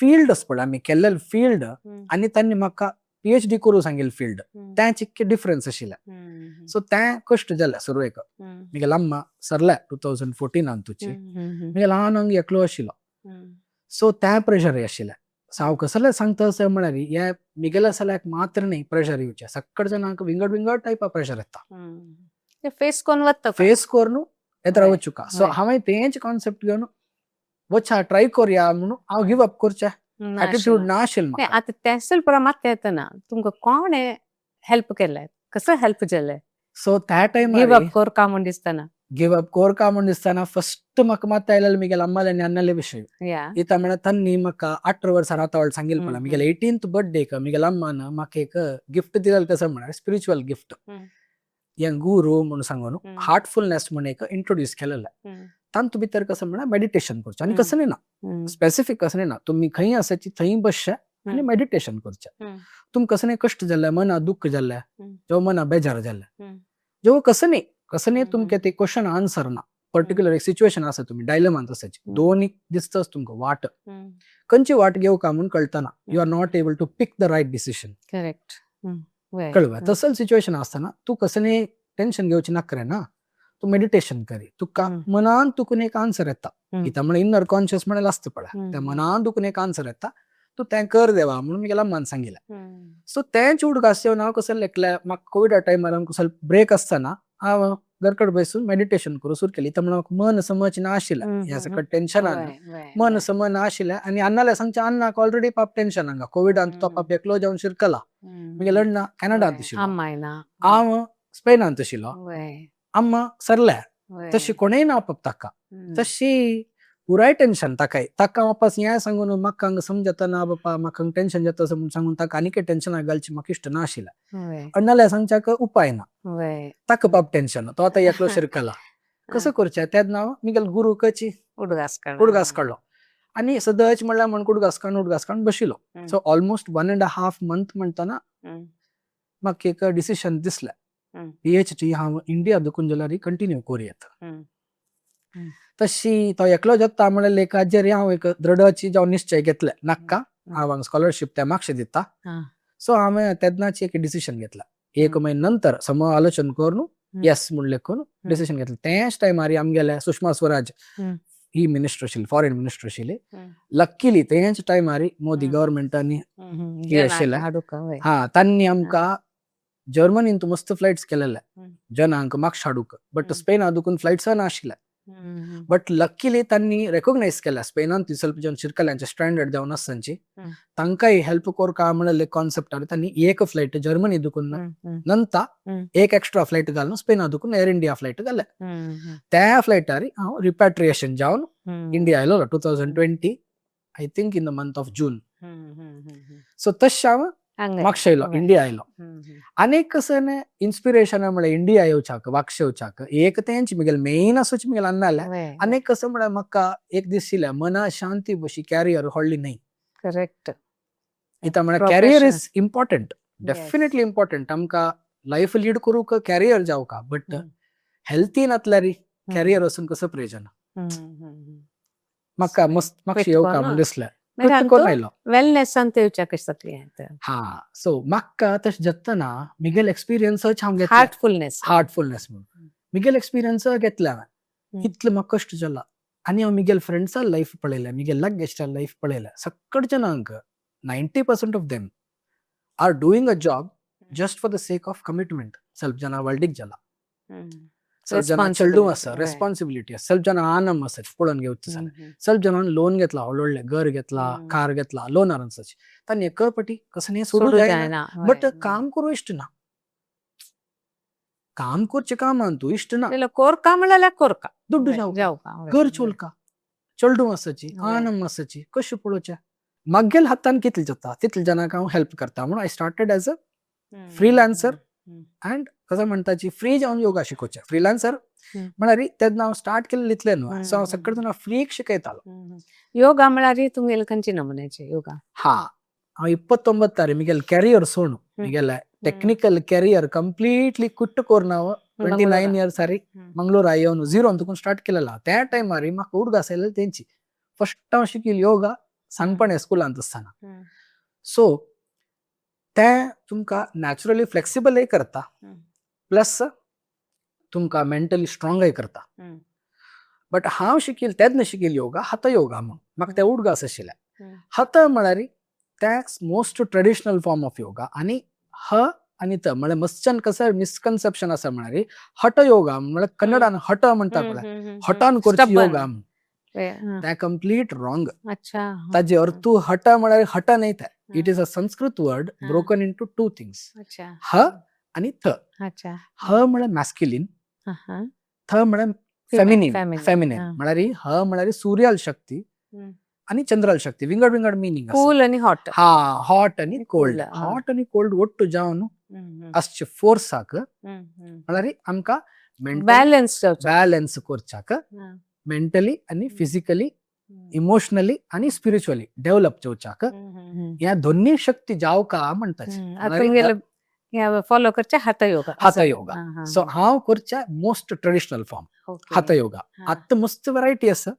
फिल्ड पळय, आमी केल्लें फिल्ड आनी तांणी म्हाका पीएचडी करूं सांगिल्लें फिल्ड, तें चिक्के डिफरन्स आशिल्लें. सो तें कश्ट जालें सुरवेक. म्हगेले अम्मा सरले 2014 तुची, म्हगे ल्हान अंग एकलो आशिल्लो. सो तें प्रेशर आशिल्लें. सो हांव कसलें सांगता अशें म्हळ्यार, हें म्हगेल्या सल्याक मात्र न्ही प्रेशर येवचें, सक्कड जाणांक विंगड विंगड टायपा प्रेशर येता. फेस कोन्न वता. फेस करून येत रावचुका. सो हांवें तेंच कॉन्सेप्ट घेवन वचा, ट्राय करया म्हणून हांव गिव अप करचें एटिट्यूड ना आशिल्लें म्हाका. आतां तें पुरा मात येतना तुमकां कोणें हेल्प केलें? कसो हेल्प जालें? सो त्या गिव टायमार अप करका म्हूण दिसतना? गिव अप कोरका म्हूण दिसतना फस्ट म्हाका मात आयलेलें म्हगेल्या अम्माले आनी अण्णाले विशय. इता म्हळ्यार तांणी म्हाका 18 वर्सां रातवळ सांगिल्लें पळय, म्हगेल्या 18th बर्थडेक म्हगेल्या अम्मान म्हाका एक गिफ्ट दिलेलें. कसो म्हळ्यार स्पिरिच्युअल गिफ्ट, हें गुरू म्हणून सांगून हार्टफुलनेस म्हूण एक इंट्रोड्यूस केलेलें. तातूंत भितर कसं म्हळ्यार मेडिटेशन करचें आनी कसलें ना स्पेसिफीक, कसलें ना, तुमी खंय आसाची थंय बसचे आनी मेडिटेशन करचें. तुमकां कसलें कश्ट जाल्लें, मना दुख्ख जाल्लें, जेव्हा मना बेजार जाल्लें, जेव्हा कसं न्ही कसं न्ही तुमकां ते क्वेश्चन आन्सर ना, पर्टिक्युलर एक सिच्युएशन आसा, तुमी डायलमान आसाची, दोन दिसताच तुमकां वाट, खंयची वाट घेवका म्हूण कळतना, you are not able to pick the right decision. Correct. कळ्ळें? तसं सिच्युएशन आसतना तूं कसलें टेन्शन घेवचें नाका ना, तूं मेडिटेशन करी, तुका मनान तुकून एक आन्सर येता. कित्याक म्हळ्यार इनर कॉन्शियस म्हळ्यार आसता पळय, त्या मनान तुकून एक आन्सर येता, तूं तें कर देवा म्हणून म्हगेल्या अम्मान सांगिल्लें. सो तेंच उडगास येवन हांव कसं लेखलें, म्हाका कोविडा टायमार आमकां स्वल्प ब्रेक आसतना हांव घरकड बसून मेडिटेशन करूं सुरू केली. तर म्हाका मन समज ना आशिल्लें, ह्या सगळं टेन्शनान मन समज ना आशिल्लें. आनी अन्नाले सांगचें, अन्नाक ऑलरेडी पाप टेन्शन हांगा कोविडान, तो पाप एकलो जावन शिरकला. म्हगेलो अण्णा कॅनडांत आशिल्लो, हांव स्पेनांत आशिल्लो, अम्मा सरल्या, तशी कोणेय ना पाप ताका, तशी पुराय टेन्शन ताकाय. ताका वापस हें सांगून म्हाका हांगा समजता ना बापा, म्हाका हांगा टेन्शन जाता अशें म्हूण सांगून ताका आनीक टेन्शनाक घालचें म्हाका इश्ट ना आशिल्लें. अण्णाल्या सांगच्याक उपाय ना, ताका बाब टेन्शन, तो आतां एकलो शिरकला, कसो करचें? तेन्ना म्हगेलो गुरू कची उडगास काडलो. उडगास काडलो आनी सदांच म्हणल्यार म्हण उडगास काडून उडगास काडून बशिल्लो. So almost 1.5 month म्हणटना म्हाका एक डिसिशन दिसलें, पीएचडी हांव इंडिया दुखून जाल्यार कंटिन्यू करूं येता. तशी तो एकलो जाता म्हणल्यार लेखाचेर हांव एक दृढची जावन निश्चय घेतले, नाका, हांव हांगा स्कॉलरशीप त्या मातशें दिता. सो हांवें तेन्नाच एक डिसिशन घेतला, एक म्हयन्या नंतर सम आलोचन करून येस म्हूण लेखून डिसिशन घेतलें. तेच टायमार आमगेले सुषमा स्वराज ही मिनिस्टर आशिल्ली, फॉरेन मिनिस्टर आशिल्ली. लक्कीली तेच टायमार मोदी गव्हर्मेंटांनी आशिल्लें. हा, तांणी आमकां जर्मनीन मस्त फ्लायट्स केलेले जनांक मागशे हाडूंक, बट स्पेना दुखून फ्लायट्स नाशिल्ले. बट लक्कीली तांणी रेकॉग्नायज केल्या स्पेनान ती स्वल्प जन शिरकल्यांचे स्ट्रँडेड जावन आसतांची, तांकांय हेल्प करका म्हणलें कॉन्सेप्टार तांणी एक फ्लायट जर्मनी दुखून नंतर एक एक्स्ट्रा फ्लायट घालून स्पेना दुखून एअर इंडिया फ्लायट घाले. त्या फ्लायटार हांव रिपॅट्रिएशन जावन इंडिया आयलो 2020, I think in the month of June. So तशें हांव मागशे आयलो, इंडिया आयलो. आनी कसं इन्स्पिरेशन म्हळ्यार इंडिया येवच्याक, वागशे येवच्याक एक तेंच म्हगेलें मेन आसूच म्हगेलें अन्नालें. आनी कसं म्हळ्यार म्हाका एक दिशिल्लें, मना शांती बशी कॅरियर व्हडली न्हय. करेक्ट. इता म्हळ्यार career is important, definitely important. आमकां लायफ लीड करूंक कॅरियर जावका, बट हेल्थी नातल्यार कॅरियर वचून कसो प्रयोजन? म्हाका मस्त मातशें येवका म्हूण दिसलें. वेलनेस येवच्या कशें जातलें? हा, सो म्हाका तशें जातना म्हगेले एक्सपिरियन्स हांव घेतला, हार्टफुलनेस. हार्टफुलनेस म्हणून म्हगेले एक्सपिरियन्स घेतला हांवें, इतलें म्हाका कश्ट जाला. आनी हांव म्हगेले फ्रेंड्सा लायफ पळयलें, म्हगेले लागेस्टा लायफ पळयलें, सक्कड जाणांक 90% of them are doing a job just for the sake of commitment. ಸ್ವಲ್ಪ ಜನ वर्ल्डीक जाला, ಸ್ವಲ್ಪ ಜನ चेडूं आसा, रेस्पॉन्सिबिलिटी आसा, ಸ್ವಲ್ಪ ಜನ आनम आसा पळोवन घेवचें जाल्यार, ಸ್ವಲ್ಪ जणांनी लोन घेतला, व्हडले घर घेतला, कार घेतला लोनार आसाची, तांणी एक पटी कसं सोडूं जायना, बट काम करूं इश्ट ना. काम करचें काम तूं इश्ट ना. जाल्यार कोरका म्हळ्यार कोरका. दुड्डू जावका, जावका. घर चोलका, चेडूं आसाची, आनम आसाची, कशें पळोवचें मागेल हातान कितलें जाता तितले जाणांक हांव हेल्प करता म्हणून I started as a freelancer and कसं म्हणटाची फ्री जावन योगा शिकोवचें. फ्रिलान्सर म्हळ्यार तेन्ना हांव स्टार्ट केल्लें इतलें न्हू, सो हांव सगळे जाणां फ्रीक शिकयतालो. योगा म्हळ्यार तुमगेले खंयचे नमुन्याचे योगा? हा, हांव 29 तारीख मिगेल कॅरियर सोडून, मिगेले टेक्निकल कॅरियर कंप्लीटली कुट्ट करून हांव 29 इयर्स सारी मंगळूर येवन झिरो तुकून स्टार्ट केलेला. त्या टायमार म्हाका उडगास आयलेले तेंची फर्स्ट हांव शिकील योगा सानपणे स्कुलांत आसतना. सो तें तुमकां नॅचरली फ्लेक्सिबलय करता, प्लस तुमकां मेंटली स्ट्रॉंगय करता. बट हांव शिकील तेन्ना शिकील योगा हत योगा म्हूण म्हाका तें उडगास आशिल्लें. हत म्हळ्यार तें most traditional form of yoga आनी ह आनी त म्हळ्यार मस्चन कसं मिसकन्सेप्शन आसा म्हळ्यार हट योगा म्हळ्यार कन्नडान हट म्हणटा पळय, हटान करची योगा म्हूण, तें कंप्लीट रॉंग. ताजे अर्थ हट म्हळ्यार हट न्हय तें, it is a Sanskrit word broken into two things, ह आनी थ. ह म्हळ्यार मॅस्क्युलीन, थ म्हळ्यार फेमिनीन. फेमिनीन म्हळ्यार ह म्हळ्यार सूर्याल शक्ती आनी चंद्राल शक्ती, विंगड विंगड मिनींग. कूल आनी हॉट. हा, हॉट आनी कोल्ड. हॉट आनी कोल्ड ಒಟ್ಟು जावन आसचे फोर्साक म्हळ्यार आमकां बॅलन्स बॅलन्स करच्याक मेंटली आनी फिजिकली, इमोशनली आनी स्पिरिच्युअली डेव्हलप जावच्याक ह्या दोन्ही शक्ती जावका म्हणटाचे फॉलो करचे हठ योगा. हठ योगा. सो हांव करचे मोस्ट ट्रेडिशनल फॉर्म हठ योगा. आतां मस्त व्हरायटी आसा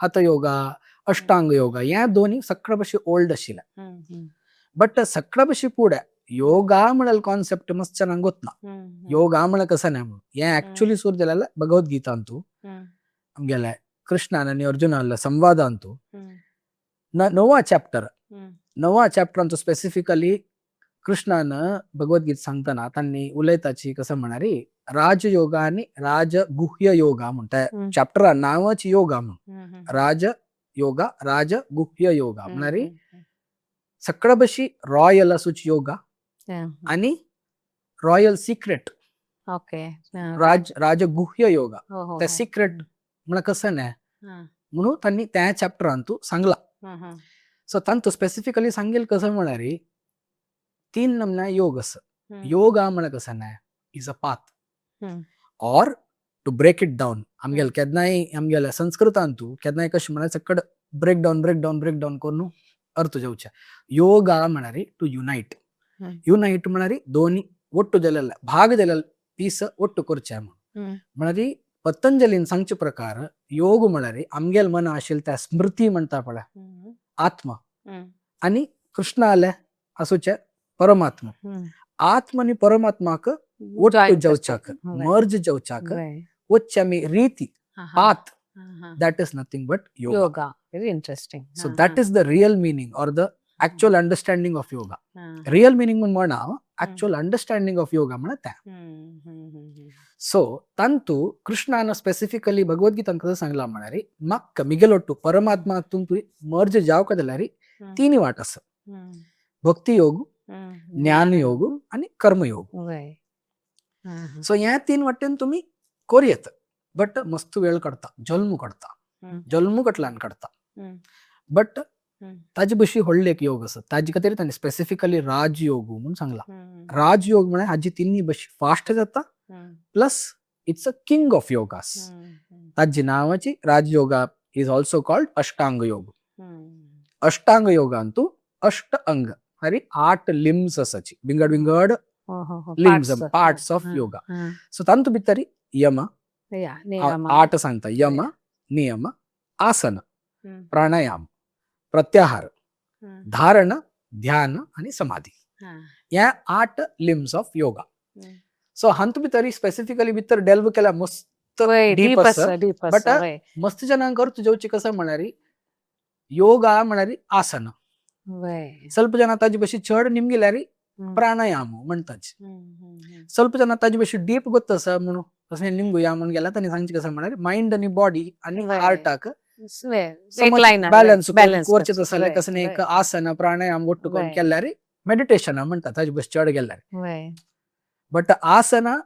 हठ योगा, अष्टांग योगा, ह्या दोन्ही सगळे भशेन ओल्ड आशिल्ले. बट सगळे भशेन फुडें योगा म्हळ्यार कॉन्सेप्ट मस्त जाणांक गोतना योगा म्हळ्यार कसं न्हय म्हणून. हें एक्चुअली सुरू जालें भगवद्गीतांतू, आमगेले कृष्णान आनी अर्जुनान संवादांतू णवा चॅप्टर, णवा चॅप्टरांतू स्पेसिफिकली कृष्णान भगवद्गीता सांगतना तांणी उलयताची कसं म्हणारी राजयोगा आनी राजगुह्य योगा म्हणटा. चॅप्टरा नांवच योगा म्हणून, राजयोगा राजगुह्य योगा म्हळ्यार सगळे बशी रॉयल आसूच योगा आनी रॉयल सिक्रेट. राज राजगुह्य योगा ते सिक्रेट म्हळ्यार कसं न्हय म्हणून तांणी त्या चॅप्टरांतू सांगला. सो तांतू स्पेसिफिकली सांगेल कसं म्हळ्यार तीन नमना योग आसा. योगा म्हळ्यार कसं न्हय is a path or to break it down. आमगेले केन्नाय आमगेल्या संस्कृतांतू केन्नाय कशें म्हळ्यार सकड break down break down break down करून अर्थ जावचे. योगा म्हळ्यार टू युनायट, युनायट म्हळ्यार दोनी ಒಟ್ಟು जालेले भाग जालेले पीस ಒಟ್ಟು करचे म्हणून. म्हळ्यार पतंजलीन सांगचे प्रकार योग म्हळ्यार आमगेल मन आशिल्ले त्या स्मृती म्हणटा पळय आत्मा आनी कृष्णाले आसूचे परमात्मा, आत्मा आनी परमात्माक ಒಟ್ಟು जावच्याक मर्ज जावच्याक वच्चे आमी रीती path, that is nothing but yoga. Yoga, very interesting. So that is the real meaning or the actual understanding of yoga. Real meaning म्हण म्हणा, एक्चुअल अंडरस्टँडिंग ऑफ योगा म्हळ्यार तें. सो तांतू कृष्णान स्पेसिफिकली भगवद्गीतान कसं सांगला म्हळ्यार म्हाका मिगेलोट्टू परमात्मा तुमकां मर्ज जावका जाल्यार तिनी वाट आसा, भक्ती योग, ज्ञान योग आनी कर्मयोग. सो ह्या तीन वाटेन तुमी करूं येता, बट मस्त वेळ काडटा, जल्म काडटा, जल्म कटल्यान काडटा. बट ताजे बशी व्हडले एक योग आसा, ताजे खातीर ताणें स्पेसिफिकली राजयोग म्हणून सांगला. राजयोग म्हळ्यार हाजी तिन्ही बशी फास्ट जाता, plus it's a king of yogas. ताजी नांवाची Rajayoga is also called Ashtanga Yoga. Ashtanga योगांतू अष्ट अंग हरी 8 लिम्स आसाची, विंगड विंगड limbs, parts of yoga. So तांतू भितर यम 8 सांगता, यम, नियम, आसन, प्राणायाम, प्रत्याहार, धारण, ध्यान आनी समाधी, ह्या 8 लिम्स ऑफ योगा. सो हातूंत भितर स्पेसिफिकली भितर डेल्व केल्या मस्त डीप आसा, बट मस्त जणांक अर्थ जेवची कसं म्हळ्यार योगा म्हळ्यार आसन, ಸ್ವಲ್ಪ ಜನ ताजे बशी चड निमगिल्यार प्राणायाम म्हणटाचे, ಸ್ವಲ್ಪ ಜನ ताजे बशी डीप गोत्त आसा म्हणून तशें निमगुया म्हणून गेला तांणी सांगचें कसं म्हळ्यार मायंड आनी बॉडी आनी हार्टाक बॅलन्स करचें तसलें जाल्यार कसं एक आसन प्राणायाम ಒಟ್ಟು करून केल्यार मेडिटेशन म्हणटा ताजे बस चड गेल्यार. बट आसना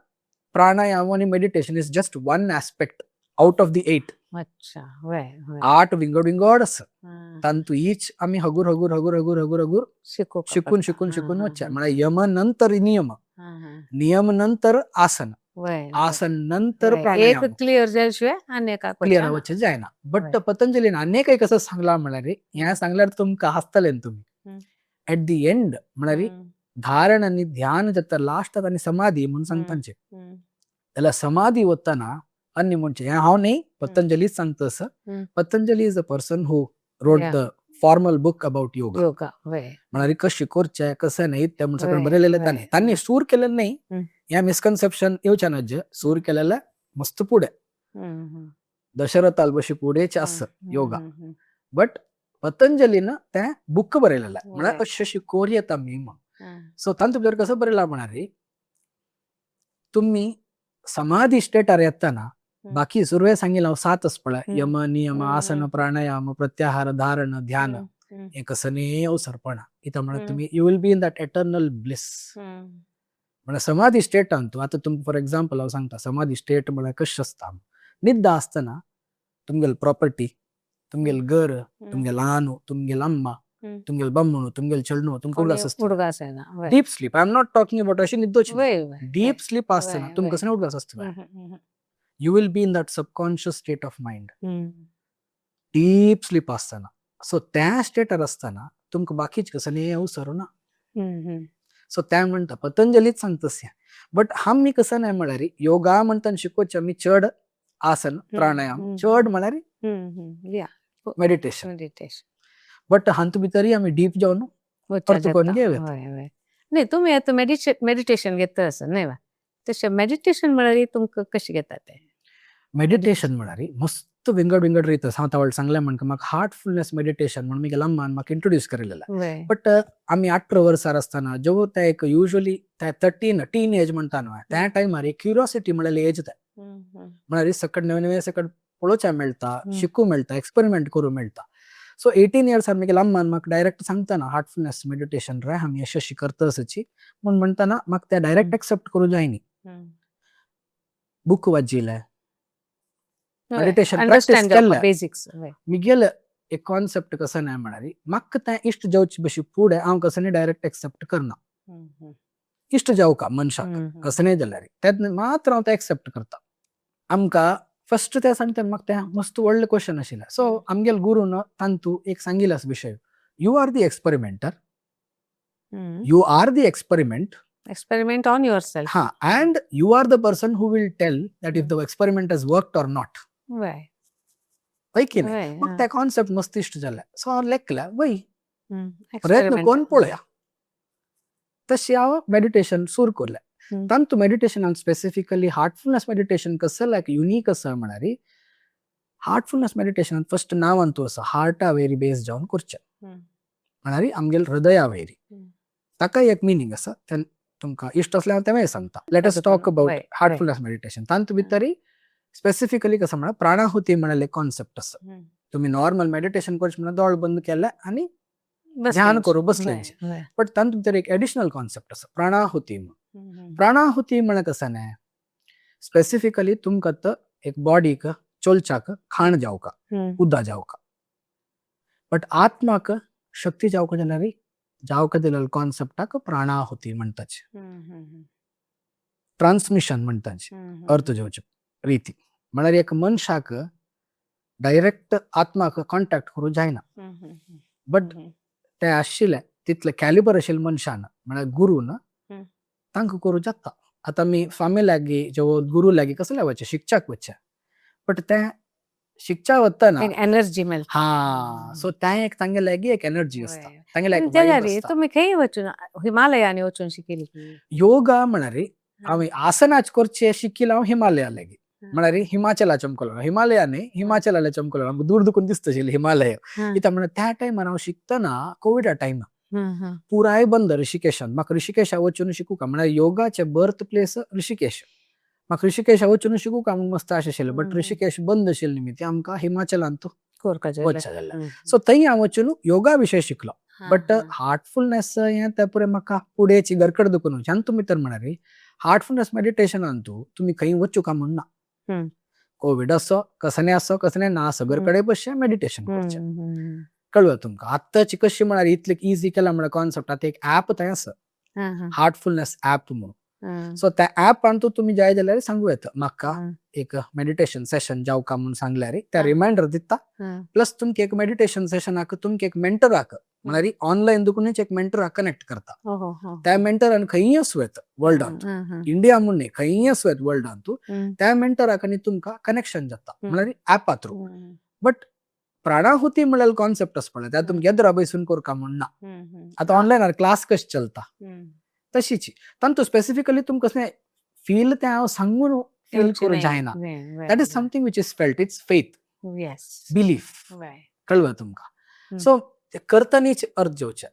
प्राणायाम आनी meditation is just one aspect out of the 8. अच्छा, वय वय. 8 विंगड विंगड आसा. हा. तांतू ईच आमी हगूर हगूर हगूर हगूर हगूर हगूर शिकूंक शिकून पडटा. शिकून हा, शिकून हा, वचचें. हा. म्हळ्यार यम नंतर नियम, हा, हा. नियम नंतर आसन, वय वय. आसन नंतर वय. एक प्राणायाम. क्लियर जाल्या शिवाय आनी एकाक क्लियर वचना. वचचें जायना. बट वय. पतंजलीन आनी एक कसो सांगला म्हळ्यार हें सांगल्यार तुमकां हांसतले तुमी. एट the end म्हळ्यार धारण आनी ध्यान जाता लास्टाक आनी समाधी म्हूण सांगता तांचे. जाल्यार समाधी वतना आनी म्हणचें हें हांव न्ही, पतंजलीच सांगता असो. Patanjali is a person who wrote the formal book about yoga. Yoga, वय. म्हळ्यार कशें करचें कशें न्ही तें म्हूण सगळें वय बरयलेलें वय. तांणी. तांणी सूर केलें न्ही, हें मिसकन्सेप्शन येवचें ना जें सूर केलेलें मस्त फुडें. दशरथाल बशी फुडेंच आसा योगा. बट पतंजलीन तें बूक बरयलेलें म्हळ्यार अशें अशें करुया आमी म्हूण. सो तातूंत भितर कसो बरयलां म्हळ्यार तुमी समाधी स्टेटार येतना बाकी सुरवे सांगिल्लें हांव 7 आसा पळय, यम नियम आसन प्राणायाम प्रत्याहार धारण ध्यान, हें कसलेंय अवसरपणा कित्याक म्हळ्यार तुमी you will be in that eternal bliss. म्हळ्यार समाधी स्टेटान तूं आतां तुमकां फॉर एग्जाम्पल हांव सांगता समाधी स्टेट म्हळ्यार कशें आसता. न्हिद्दा आसतना तुमगेली प्रॉपर्टी, तुमगेलें घर, तुमगेलें आनू, तुमगेली अम्मा, तुमगेलें बामणू, तुमगेलें चेडणू, तुमकां उगडास आसता. उडगास येना, वय. Deep sleep, I am not talking about अशी न्हिदोची. वय वय. डीप स्लीप आसतना तुमकां कसलें उडगास आसता. You will be in that subconscious state of mind. Deep sleep आसतना. सो त्या स्टेटार आसतना तुमकां बाकीचें कसलें अवसर ना. सो तें म्हणटा पतंजलीच सांगता तशें. बट आमी कसो न्हय म्हळ्यार योगा म्हणटा शिकोवचें आमी चड आसन प्राणायाम चड म्हळ्यार मेडिटेशन. मेडिटेशन. बट हातूंत भितरय आमी डीप जावन अर्थ करून घेवया. वय वय. न्ही तुमी आतां मेडिटेशन घेता आसत न्हय वा, तशें मेडिटेशन म्हळ्यार तुमकां कशें घेता तें? मेडिटेशन म्हळ्यार मस्त विंगड विंगड रीत आसा. हांव तावळ सांगलें म्हण म्हाका हार्टफुलनेस मेडिटेशन म्हण म्हगेल्या अम्मान म्हाका इंट्रोड्यूस केलेलें. बट आमी 18 वर्सार आसतना जेवो ते एक युजली ते 13 टीन एज म्हणटा न्हय, त्या टायमार एक क्युरियोसिटी म्हळ्यार एज ते म्हळ्यार सकट नवे नवे सकट पळोवचें मेळटा, शिकूंक मेळटा, एक्सपेरिमेंट करूंक मेळटा. सो 18 इयर्सार म्हगेल्या अम्मान म्हाका डायरेक्ट सांगतना हार्टफुलनेस मेडिटेशन रे आमी अशें अशें करता असची म्हूण म्हणटना म्हाका तें डायरेक्ट एक्सेप्ट करूंक जायनी. बूक वाचिल्लें, मेडिटेशन प्रॅक्टीस केल्लें. बेसिक्स. म्हगेलें एक कॉन्सेप्ट कसो न्हय म्हळ्यार म्हाका तें इश्ट जावचे बशी फुडें हांव कसलें डायरेक्ट एक्सेप्ट करना. इश्ट जावका मनशाक कसलेंय जाल्यार तेन्ना मात्र हांव तें एक्सेप्ट करता. आमकां फस्ट तें सांगता म्हाका तें मस्त व्हडलें क्वेश्चन आशिल्लें. सो आमगेले गुरून तांतू एक सांगिल्लें आसा विशय, you are the experimenter, you are the experiment, experiment on yourself. हा, and you are the person who will tell that if the experiment has worked or not. वय. हय की न्हय? म्हाका तें कॉन्सेप्ट मस्त इश्ट जालें. सो हांव लेखलें वय प्रयत्न करून पळोवया. तशें हांव मेडिटेशन सुरू केलें. तातूंत मेडिटेशनान स्पेसिफिकली हार्टफुलनेस मेडिटेशन कसो लायक युनीक आसा म्हळ्यार हार्टफुलनेस मेडिटेशनान फस्ट नांवान तूं आसा हार्टा वयरी बेस जावन करचें. म्हळ्यार आमगेले हृदया वयरी. ताकाय एक मिनींग आसा, तें तुमकां इश्ट आसल्यार हांव तेंय सांगता. Let us talk about heartfulness meditation. तातूंत भितर स्पेसिफिकली कसो म्हळ्यार प्राणाहुती म्हळ्यार एक कॉन्सेप्ट आसा. तुमी नॉर्मल मेडिटेशन करचें म्हळ्यार दोळे बंद केले आनी ध्यान करूं बसलें. बट तातूंत भितर एक एडिशनल कॉन्सेप्ट आसा प्राणाहुती म्हूण. प्राणाहुती म्हळ्यार कसो न्हय, स्पेसिफिकली तुमकां एक बॉडीक चोलच्याक खाण जावका, उदक जावका, बट आत्माक शक्ती जावका जाल्यार जावका दिलेल्या कॉन्सेप्टाक प्राणाहुती म्हणटाचे, ट्रान्समिशन म्हणटाचे, अर्थ जावचे रिती. म्हळ्यार एक मनशाक डायरेक्ट आत्माक कॉन्टॅक्ट करूंक जायना, बट ते आशिल्ले तितले कॅलिबर आशिल्ले मनशान म्हळ्यार गुरून तांकां करूं जाता. आतां आमी स्वामी लागीं जेवो गुरू लागीं कसले वचचें शिकच्याक वचचें, बट तें शिकच्या वतना एनर्जी मेळटा. हा, सो तें एक तांगे लागीं एक एनर्जी आसता, तांगे लागीं वायब आसता. तुमी खंय वचून हिमालयानी वचून शिकिल्ली? योगा म्हळ्यार हांवें आसनाच करचें शिकिल्लें हांव हिमालया लागीं, म्हळ्यार हिमाचला चमकलो, हिमालया न्ही हिमाचला चमकलो, आमकां दूर दुकून दिसता आशिल्लें हिमालय. कित्याक म्हळ्यार त्या टायमार हांव शिकतना कोविडा टायमार पुराय बंद ऋषिकेशान. म्हाका ऋषिकेशा वचून शिकूंक, म्हळ्यार योगाचें बर्थ प्लेस ऋषिकेश, म्हाका ऋषिकेशा वचून शिकूंक म्हूण मस्त आशा आशिल्लें, बट ऋषिकेश बंद आशिल्लें निमित्त आमकां हिमाचलांत वचचें जालें. सो थंय हांव वचून योगा विशय शिकलो. बट हार्टफुलनेस हें तें पुराय म्हाका फुडेंची घरकड दुखून हातूंत भितर म्हळ्यार हार्टफुलनेस मेडिटेशन अंतू तुम्ही खंय वचूका म्हण ना. कोविड असो, कसने असो, कसने ना असो, घर कडेन बसचें मेडिटेशन करचें. कळ्ळें तुमकां? आत्ताची कशी म्हळ्यार इतले इजी केला म्हळ्यार कॉन्सेप्ट. आतां एक ऍप थंय आसा, हार्टफुलनेस ऍप म्हणून. सो त्या ऍपान तुमी जाय जाल्यार सांगू येता म्हाका एक मेडिटेशन सेशन जावका म्हणून सांगल्यार त्या रिमायंडर दिता. प्लस तुमकां एक मेडिटेशन सेशनाक तुमकां एक मेंटराक म्हळ्यार ऑनलायन दुकूनच एक मेंटराक कनेक्ट करता. त्या मेंटरान खंयी आसूं येता वर्ल्डांत, इंडिया म्हूण न्ही, खंयी आसूं येता वर्ल्डांत, त्या मेंटराक आनी तुमकां कनेक्शन जाता म्हळ्यार ऍपा थ्रू. बट प्राणाहुती म्हळ्यार कॉन्सेप्ट आसा पळय, त्या तुमकां येद्रा बसून करका म्हूण ना. आतां ऑनलायनार क्लास कशी चलता तशीच तांतू स्पेसिफिकली तुमकां कसलें फील तें हांव सांगून फील करूं जायना. That is something which is felt, it's faith, belief. कळ्ळें तुमकां? सो ते करतनीच अर्थ घेवचें.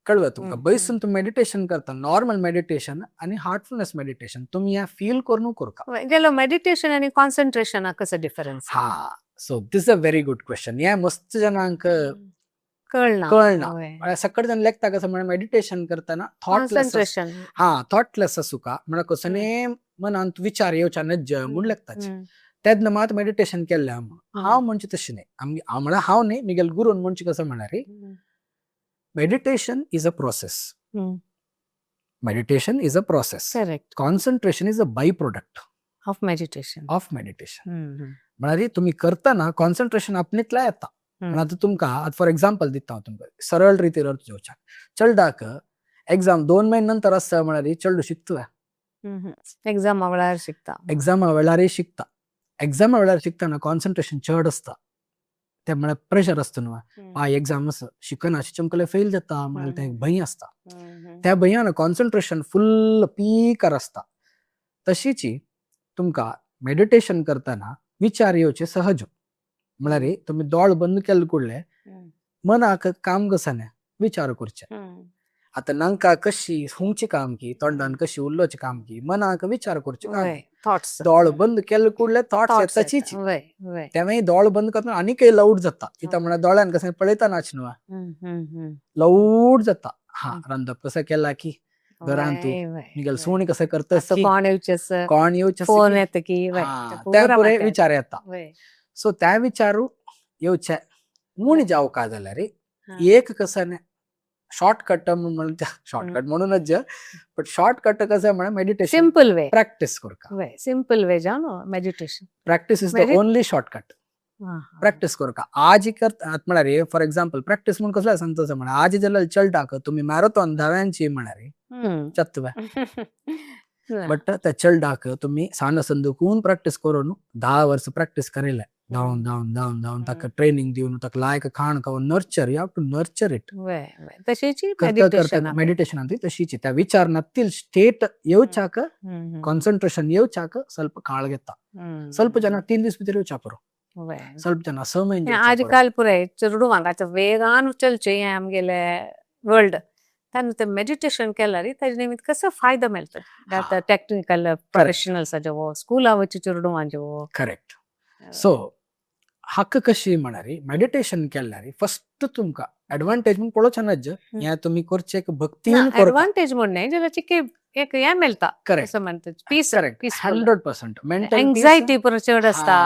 कळ्ळें तुमकां? बैसून तुमी मेडिटेशन करता, नॉर्मल मेडिटेशन आनी हार्टफुलनेस मेडिटेशन तुमी हें फील करून करका. गेलो मेडिटेशन आनी कॉन्सन्ट्रेशनाक कसो डिफरन्स? हा, so this a very good question. हें मस्त जाणांक कळना. कळना. म्हळ्यार सकट जाण लेखता कसं म्हळ्यार मेडिटेशन करतना थॉटलेस, कॉन्सन्ट्रेशन, हा, थॉटलेस आसूका म्हळ्यार कसने मनांत विचार येवच्या नज्ज म्हूण लेखताचे, तेन्ना मात मेडिटेशन केल्लें म्हणून. हांव म्हणचे तशें न्ही. आमगे हांव म्हळ्यार हांव न्ही, म्हगेल्या गुरून म्हणचें कसं म्हळ्यार meditation is a process. Meditation is a process. Concentration is a by product of meditation. Of meditation. म्हळ्यार तुमी करतना कॉन्सन्ट्रेशन आपणेंतल्यान येता. म्हळ्यार आतां तुमकां आतां फॉर एग्जाम्पल दिता हांव तुमकां सरळ रितीर अर्थ घेवच्याक, चेरडाक एग्जाम 2 म्हयने नंतर आसता म्हळ्यार चेडूं शिकतलें. एग्जामा वेळार शिकता. एग्जामा वेळारय शिकता. एग्जामा वेळार शिकतना कॉन्सन्ट्रेशन चड आसता. ते म्हळ्यार प्रेशर आसता न्हू, आ एग्जाम आसा, शिकना चमकले फेल जाता म्हळ्यार तें एक भंय आसता. त्या भंयान कॉन्सन्ट्रेशन फुल्ल पीकार आसता. तशीच तुमकां मेडिटेशन करतना विचार येवचे सहज. म्हळ्यार तुमी दोळ बंद केले कुडले मनाक काम कसं विचार करचे. आतां नांका कशी हुंगची काम की, तोंडान कशी उलोवचें काम की, मनाक विचार करचे काम. थॉट्स. दोळ बंद केले कुडले थॉट्स येताचीच. तेंवूय दोळ बंद करतना आनीकय लावड जाता. कित्याक म्हळ्यार दोळ्यान कशें पळयता नाच न्हू, लावड जाता. हा, रांदप कसं केला की घरांत मुगेल सुणी कसं करता, कोण येवचें, कोण येवचें, फोन येता की, त्या पुरे विचार येता. सो त्या विचारू येवचे म्हूण जावका जाल्यार एक कसं शॉर्टकट म्हणून, शॉर्टकट म्हणूनच, बट शॉर्टकट कसं म्हळ्यार मेडिटेशन सिंपल वे प्रॅक्टीस करका. सिंपल वे जावन meditation practice is the only shortcut. Practice करका. आज करता म्हळ्यार फॉर एक्झाम्पल प्रॅक्टीस म्हणून कसलें सांगता म्हळ्यार आज जाल्यार चलटाक तुमी मॅरेथॉन धाव्यांची म्हळ्यार चत्वे, बट त्या चलडाक तुमी सान संदूकून प्रॅक्टीस करून 10 वर्स प्रॅक्टीस करयले, धांवन धांवन धांवन धांवन ताका ट्रेनिंग दिवन ताका लायक खाण खावन nurture, you have to nurture it. तशीच करता करता मेडिटेशन तशीच त्या विचार नातील स्टेट येवच्याक, कॉन्सन्ट्रेशन येवच्याक ಸ್ವಲ್ಪ काळ घेता. ಸ್ವಲ್ಪ जन 3 दीस भितर येवच्या पुरो, ಸ್ವಲ್ಪ जन 6 म्हयने. आजकाल पुराय चेडवांक आतां वेगान चलचें हें आमगेलें वर्ल्ड, तांकां ते मेडिटेशन केल्यार ताजे निमित्त कसो फायदो मेळटा. आतां टॅक्निकल प्रोफेशनल्साचे वो, स्कुला वचचे चेडवांचे वो. करेक्ट. सो हक्क कशी म्हळ्यार मेडिटेशन केल्यार फस्ट तुमकां एडवांटेज म्हूण पळोवचें नाज, हें तुमी करचें एक भक्तीन. एडवांटेज म्हूण न्हय जाल्यार एक हें मेळटा. करेक्ट, म्हणटा पीस. करेक्ट, 100% mental anxiety पुरो चड आसता.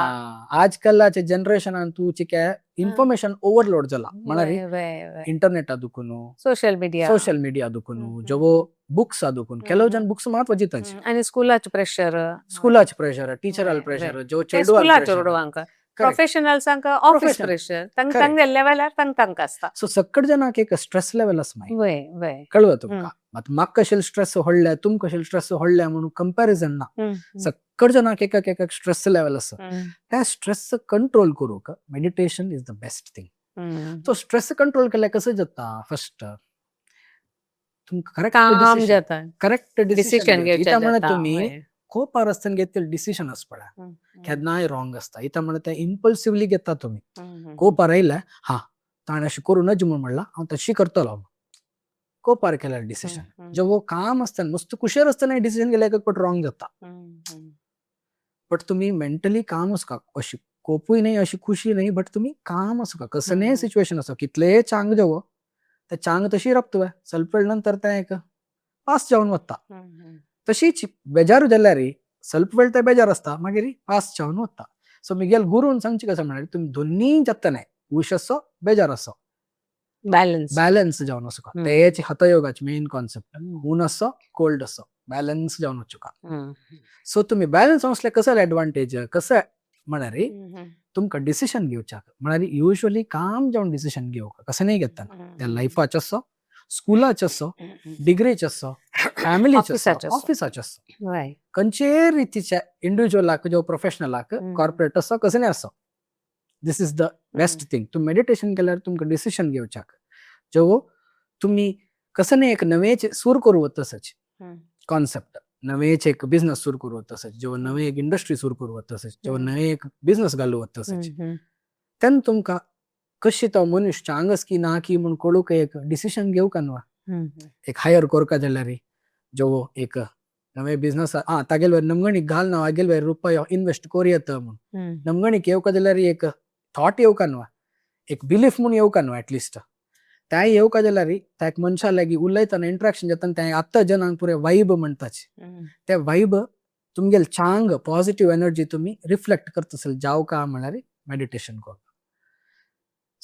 आजकालाचे जनरेशनान तूं चिके इन्फॉर्मेशन ओवरलोड जाला. म्हळ्यार इंटरनेटा दुखून, सोशल मिडिया, सोशल मिडिया दुखून, जेवो बुक्स दुखून, ಕೆಲವು जन बुक्स मात वाचिताचे. आनी स्कुलाचे प्रेशर, स्कुलाचे प्रेशर, टिचराल प्रेशर, जो स्कुलाचे चेडवांक, प्रोफेशनल्सांक ऑफिस प्रेशर, तांकां तांगे लेवलार तांकां तांकां आसता. सो सकट जनाक एक स्ट्रेस लेवल आसा मागीर. कळ्ळें तुमकां? मात म्हाका कशें स्ट्रेस व्हडल्या, तुमकां कशें स्ट्रेस व्हडल्या म्हणून कंपॅरिजन ना. सकट जनाक एक एक स्ट्रेस लेवल आसा. त्या स्ट्रेस कंट्रोल करूंक meditation is the best thing. So stress control केल्यार कसं जाता, फस्ट तुमकां करेक्ट जाता, करेक्ट डिसिजन घेवचें. म्हळ्यार तुमी कोपार आसतना घेतलेले डिसिजन आसता पळय, केन्नाय रॉंग आसता. इता म्हळ्यार ते इम्पल्सिवली घेता तुमी. कोपार आयले, हा ताणें अशें करूं नज म्हूण म्हणलां, हांव तशी करतलो. कोपार केल्यार डिसिजन जेवो काम आसतना मस्त कुशेर आसतना डिसिजन गेल्यार एक रॉंग जाता. बट तुमी मेंटली काम आसका, अशी कोपूय न्ही, अशी खुशी न्ही, बट तुमी काम आसका. कसलेंय सिच्युएशन आसो, कितलेय चांग जेवो ते चांग तशी रपतवे, ಸ್ವಲ್ಪ वेळ नंतर तें एक पास जावन वता. तशीच बेजारू जाल्यार ಸ್ವಲ್ಪ वेळ ते बेजार आसता, मागीर पास जावन वता. सो मिगेल गुरून सांगचे कसं म्हळ्यार तुमी दोन्ही जातनाय, खूश आसो बेजार आसो, बॅलन्स. बॅलन्स जावन वचूका. तेच हतयोगाचे मेन कॉन्सेप्ट. हून आसो कोल्ड आसो, बॅलन्स जावन वचूका. सो तुमी बॅलन्स वचले कसो एडवांटेज कसं म्हळ्यार तुमकां डिसिशन घेवच्याक म्हळ्यार युजली काम जावन डिसिशन घेवका कसं नाही घेतना, त्या लायफाचो आसो, स्कुलाचो आसो, डिग्रीचो आसो, फॅमिलीचो आसो, ऑफिसाचो आसो. ऑफिसाचो आसो, खंयचेय रितीच्या इंडिविज्युअलाक जावं प्रोफेशनलाक, कॉर्पोरेट आसो, कसं नाही आसो, this is the best thing. तुमी मेडिटेशन केल्यार तुमकां डिसिशन घेवच्याक जेवो तुमी कसं नाही एक नवेच सूर करू वतसच कॉन्सेप्ट, नवेच एक बिझनेस सुरू करू वतसच, जेव्हा नवे एक इंडस्ट्री सुरू करू वतसच, जेव्हा नवे एक बिझनेस घालू वतसच, तेन्ना तुमकां कशी तो मनीस चांगस की ना की म्हूण कळूंक एक डिसिशन घेवका न्हू. एक हायर करका जाल्यार जेवो एक नवे बिझनेस आ तागेल वयर नमगणीक घाल ना, हागेल वयर रुपयो इन्वेस्ट करूं येता म्हूण नमगणीक येवका जाल्यार एक थॉट येवका न्हू, एक बिलीफ म्हूण येवका न्हू. एटलिस्ट तें येवका जाल्यार त्या एक मनशा लागीं उलयतना, इंट्रॅक्शन जातना, तें आतां जनांक पुरे वायब म्हणटाच, ते वायब तुमगेल चांग पॉझिटिव्ह एनर्जी तुमी रिफ्लेक्ट करता जावका म्हळ्यार मेडिटेशन करता.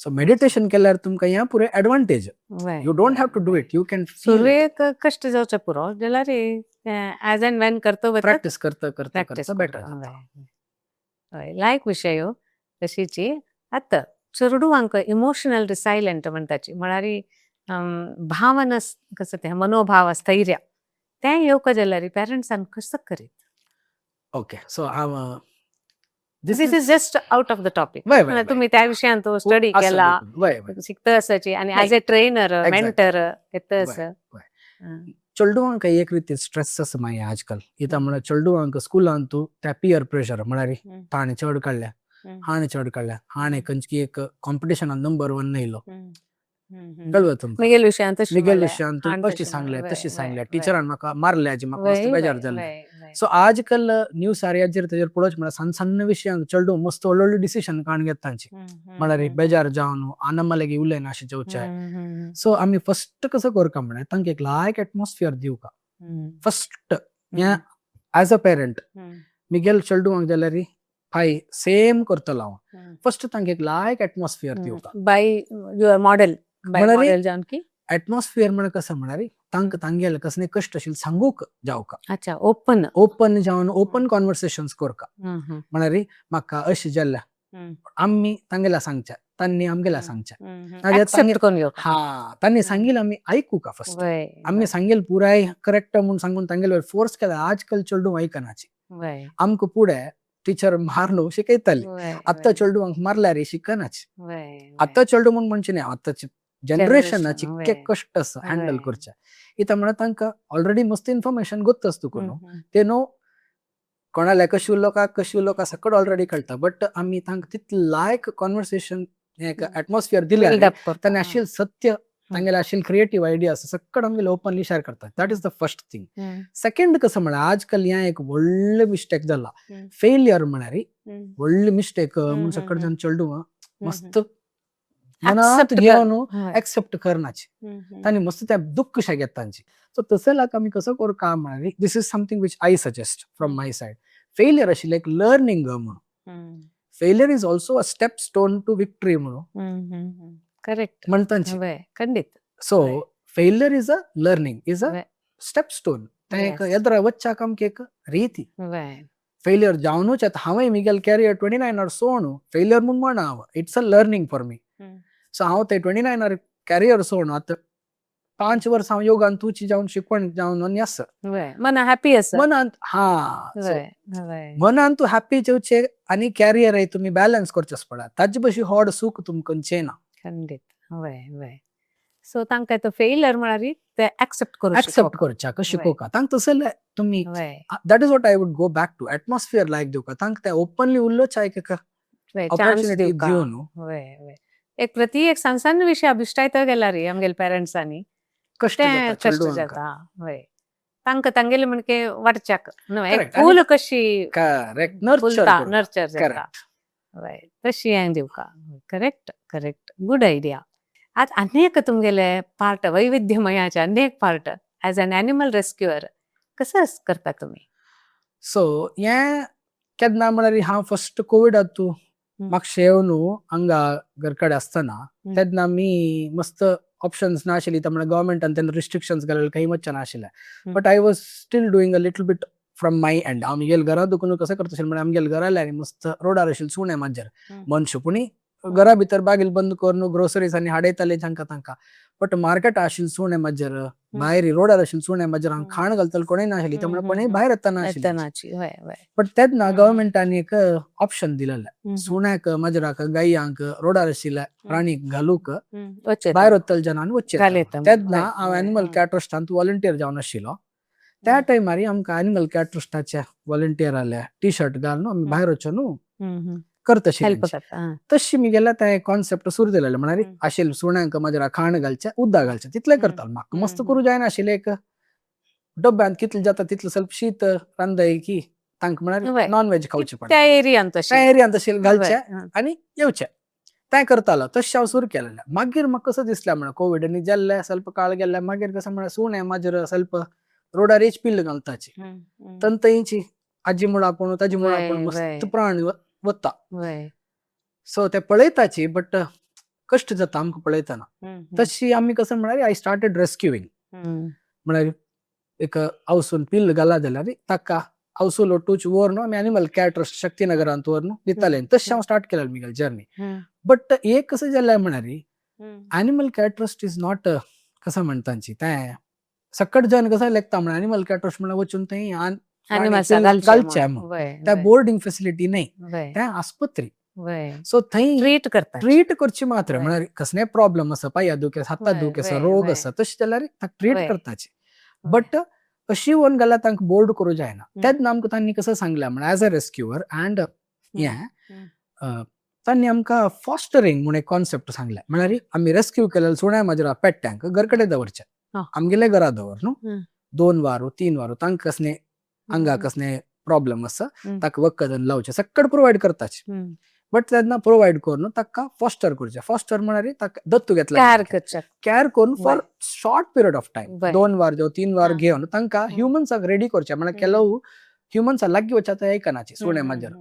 सो मेडिटेशन केल्यार तुमकां हें पुरे advantage. You don't have to do it, you can सुरवेक कश्ट जावचे पुरो जाल्यार एज अँड when करतो वता. प्रॅक्टीस करता करता प्रॅक्टीस करता बेटर. हय, लायक विशय हो तशीची. आतां चेडवांक इमोशनल रिसायलंट म्हणटाची, म्हळ्यार भावना कसं तें मनोभाव स्थैर्य तें येवका जाल्यार पेरंट्सान कसं करीत? ओके, सो हांव This is just out of the topic. तुम्ही त्या विशयांत स्टडी केला, वय वय शिकता आसाची आणि ऍज अ ट्रेनर, मेंटर येता आसा. चेडवांक एक रिती स्ट्रेस आसा मागीर आजकाल इता, म्हळ्यार चेडवांक स्कुलांत त्या पियर प्रेशर, म्हळ्यार ताणें चड काडल्या, हाणें चड काडल्या, हाणें खंयची एक कॉम्पिटिशनान नंबर वन येयलो, कळ्ळें तुमकां? मिगेल विशयांत. मिगेल विशयान अशी सांगले, तशी सांगले, टिचरान म्हाका मारल्या, म्हाका मस्त बेजार जाल्लें. सो आजकाल न्यूज आर्याचेर तेजेर पळोवच म्हळ्यार सन्न सन्न विशयांक चेडूं मस्त व्हडले डिसिशन काडून घेता तांची, म्हळ्यार बेजार जावन आनमा लागीं उलयना अशें जावचें. सो आमी फस्ट कसो करता म्हळ्यार तांकां एक लायक एटमॉस्फियर दिवका फस्ट. हें एज अ पेरंट मिगेल चेडवांक जाल्यार हाय सेम करतलो हांव. फस्ट तांकां एक लायक एटमॉस्फियर दिवका. By your model, bye model जावन की एटमॉस्फियर म्हळ्यार कसं म्हळ्यार तांकां तांगेले कसले कश्ट आशिल्ले सांगूक जावका. अच्छा, ओपन. ओपन जावन ओपन कॉन्वर्सेशन्स करका, म्हळ्यार म्हाका अशें जाल्लें, आमी तांगेल्या सांगचे, तांणी आमगेल्या सांगचे. एक्सेप्ट करून घेवका. हा, तांणी सांगिल्लें आमी आयकुका फस्ट. आमी सांगेल पुराय करेक्ट म्हूण सांगून तांगेले फोर्स केला, आजकाल चेडूं आयकनाची. आमकां पुढे टिचर मारून शिकयताली, आतां चेडवांक मारल्यार शिकनाची. आतां चेडूं म्हूण म्हणचे न्ही, आतांचे जनरेशनाची कितके कश्ट आसा हँडल करचे. इता म्हळ्यार तांकां ऑलरेडी मस्त इन्फॉर्मेशन गोत्त आसता तुका न्हू, ते न्हू कोणाल्या कशी उलोवका कशी उलोवका सगळं ऑलरेडी कळटा. बट आमी तांकां तितलें लायक कॉन्वर्सेशन एक एटमॉस्फियर दिल्यार तांणी आशिल्लें सत्य, तांगेले आशिल्ले क्रिएटीव आयडियास सगळं आमगेले ओपनली शेअर करतात. That is the first thing. Second कसं म्हळ्यार आजकाल हें एक व्हडलें मिस्टेक जाला, फेलियर म्हळ्यार व्हडली मिस्टेक म्हूण सगळे जाण चेडवां मस्त मनात घेवन एक्सेप्ट करनाची, तांणी मस्त त्या दुख्ख शे घेता तांची. सो तसं लायक आमी कसो करका म्हळ्यार this is something which I suggest from my side. Failure आशिल्लें एक लर्निंग म्हणून, failure is also a step stone to victory म्हणून. करेक्ट म्हणतांची. खंडीत. So failure is a learning, is a step stone. तें एक येद्रा वच्चाक आमकां एक रीती फेलियर जावनूच. आतां हांवें मिगेल कॅरियर 29 सोडून फेलियर म्हूण म्हणा हांव, it's a learning for me. So हांव ते 29 कॅरियर सोडून आतां 5 वर्सां हांव योगान तुची जावन शिकवण जावन आनी आसा. मना हॅपी आसा. मनांत हा, मनान तूं हॅपी जेवचे आनी कॅरियर तुमी बॅलन्स करचें पडटा, ताजे भशेन व्हड सूख तुमकां खंयचें ना. खंडीत, वय वय. सो तांकां तो फेलियर म्हळ्यार ते एक्सेप्ट करू. एक्सेप्ट करच्याक शिकोवका तांकां तसले तुमी. That is what I would go back to, atmosphere लायक दिवका तांकां, ते ओपनली उलोवच्या एक ऑपॉर्च्युनिटी दिवन. वय वय, एक प्रति एक सान सान विशय अभिश्टायत गेल्यार आमगेले पेरंट्सांनी कश्ट तें कश्ट जाता. वय, तांकां तांगेले म्हणके वाडच्याक न्हय फूल कशी करेक्ट फुलता, नर्चर जाता, वय, तशी हें दिवका. Correct correct, good idea. आतां आनी एक तुमगेले पार्ट, वैविध्यमयाचे आनी एक part, as an animal rescuer. कसं करता तुमी? सो हें केन्ना म्हळ्यार हांव फस्ट कोविडांतू मातशें येवन हांगा घर कडेन आसतना तेन्ना आमी मस्त ऑप्शन्स नाशिल्ली, त्या म्हळ्यार गव्हर्मेंटान तेन्ना रिस्ट्रिक्शन्स घालेले, खंय वचचें नाशिल्लें. But I was still doing a little bit from my end. आमगेले घरा दुखून कसं करता आशिल्लें म्हळ्यार आमगेले घरा आनी मस्त रोडार आशिल्ले सुणे माजर मनशू पुणी घरा भितर बागील बंद करून ग्रोसरीज आनी हाडयताले तांकां तांकां, बट मार्केट आशिल्ले सुणे माजर, भायर रोडार आशिल्ले सुणे माजर हांगा खाण घालतले कोणूय नाशिल्ली, त्या म्हणल्यार कोणूय भायर येतना आशिल्ली. येतनाची, हय हय. बट तेन्ना गव्हर्मेंटान एक ऑप्शन दिलेलें, सुण्याक माजराक गायांक रोडार आशिल्ल्या प्राणीक घालूक भायर वतले जनान वचचें. तेन्ना हांव एनिमल केअर ट्रस्टांत व्हॉलंटियर जावन आशिल्लो. त्या टायमार आमकां एनिमल केअर ट्रस्टाचे व्हॉलंटियर आले टी शर्ट घालून आमी भायर वचून करता. तशी मी गेल्या ते कॉन्सेप्ट सुरू दिलेले, म्हळ्यार आशिल्ले सुण्यांक माजराक खाण घालचें, उदक घालचें, तितलें करतालो. म्हाका मस्त करूं जायनाशिल्लें, एक डब्यांत कितलें जाता तितलें स्वल्प शीत रांदय की तांकां, म्हळ्यार नॉन व्हेज खावचें पडटा त्या एरियान तशें, त्या एरियान तशें घालचें आनी येवचें, तें करतालो. तशें हांव सुरू केलेलें. मागीर म्हाका कसो दिसलें म्हळ्यार कोवीड आनी जाल्लें स्वल्प काळ गेल्ले, मागीर कसो म्हळ्यार सुणे माजर स्वल्प रोडार हेच पिल्ल घालताची, तंतयची आजी म्हूण आपूण ताजी म्हूण आपूण मस्त प्राणी वता. सो ते पळयताची, बट कश्ट जाता आमकां पळयतना. तशी आमी कसं म्हळ्यार I started रेस्क्युईंग, म्हळ्यार एक हावसून पिल्ल घाला जाल्यार ताका हावसू लोटूच व्हरून आमी एनिमल केअर ट्रस्ट शक्तीनगरांत व्हरून दिताले. तशें हांव स्टार्ट केलें म्हगेली जर्नी. बट एक कसं जालें म्हळ्यार animal care trust is not कसं म्हणतांची तें सकट जन कसं लेखता म्हळ्यार एनिमल केअर ट्रस्ट म्हळ्यार वचून थंय घालचें म्हूण, त्या बोर्डिंग फेसिलिटी न्हय, तें आस्पत्री. सो थंय ट्रीट करता, ट्रीट करची मात्र, म्हळ्यार कसलेय प्रॉब्लम आसा, पांया दुखेस, हाता दुखेस, रोग आसा, तशें जाल्यार ताका ट्रीट करताची. बट अशी व्हरून घाल्यार तांकां बोर्ड करूं जायना. तेन्ना आमकां तांणी कसं सांगलें म्हळ्यार एज अ रेस्क्युअर अँड हें तांणी आमकां फॉस्टरिंग म्हूण एक कॉन्सेप्ट सांगलें, म्हळ्यार आमी रेस्क्यू केलेले सुण्या माजरा पेट्ट्यांक घर कडेन दवरचें, आमगेले घरा दवर न्हू 2 वारो 3 वारो, तांकां कसले आंगाक कसले प्रॉब्लम आसा ताका वखद लावचें, सगळें प्रोवायड करताची. बट तेन्ना प्रोवायड करून ताका फॉस्टर करचें. फॉस्टर म्हळ्यार ताका दत्तू घेतला, कॅर करचें, कॅर करून for short period of time, 2 वार जावं 3 वार घेवन तांकां ह्युमन्साक रेडी करचें. म्हळ्यार ಕೆಲವು ह्युमन्सा लागीं वचता आयकनाची सुणे माजर,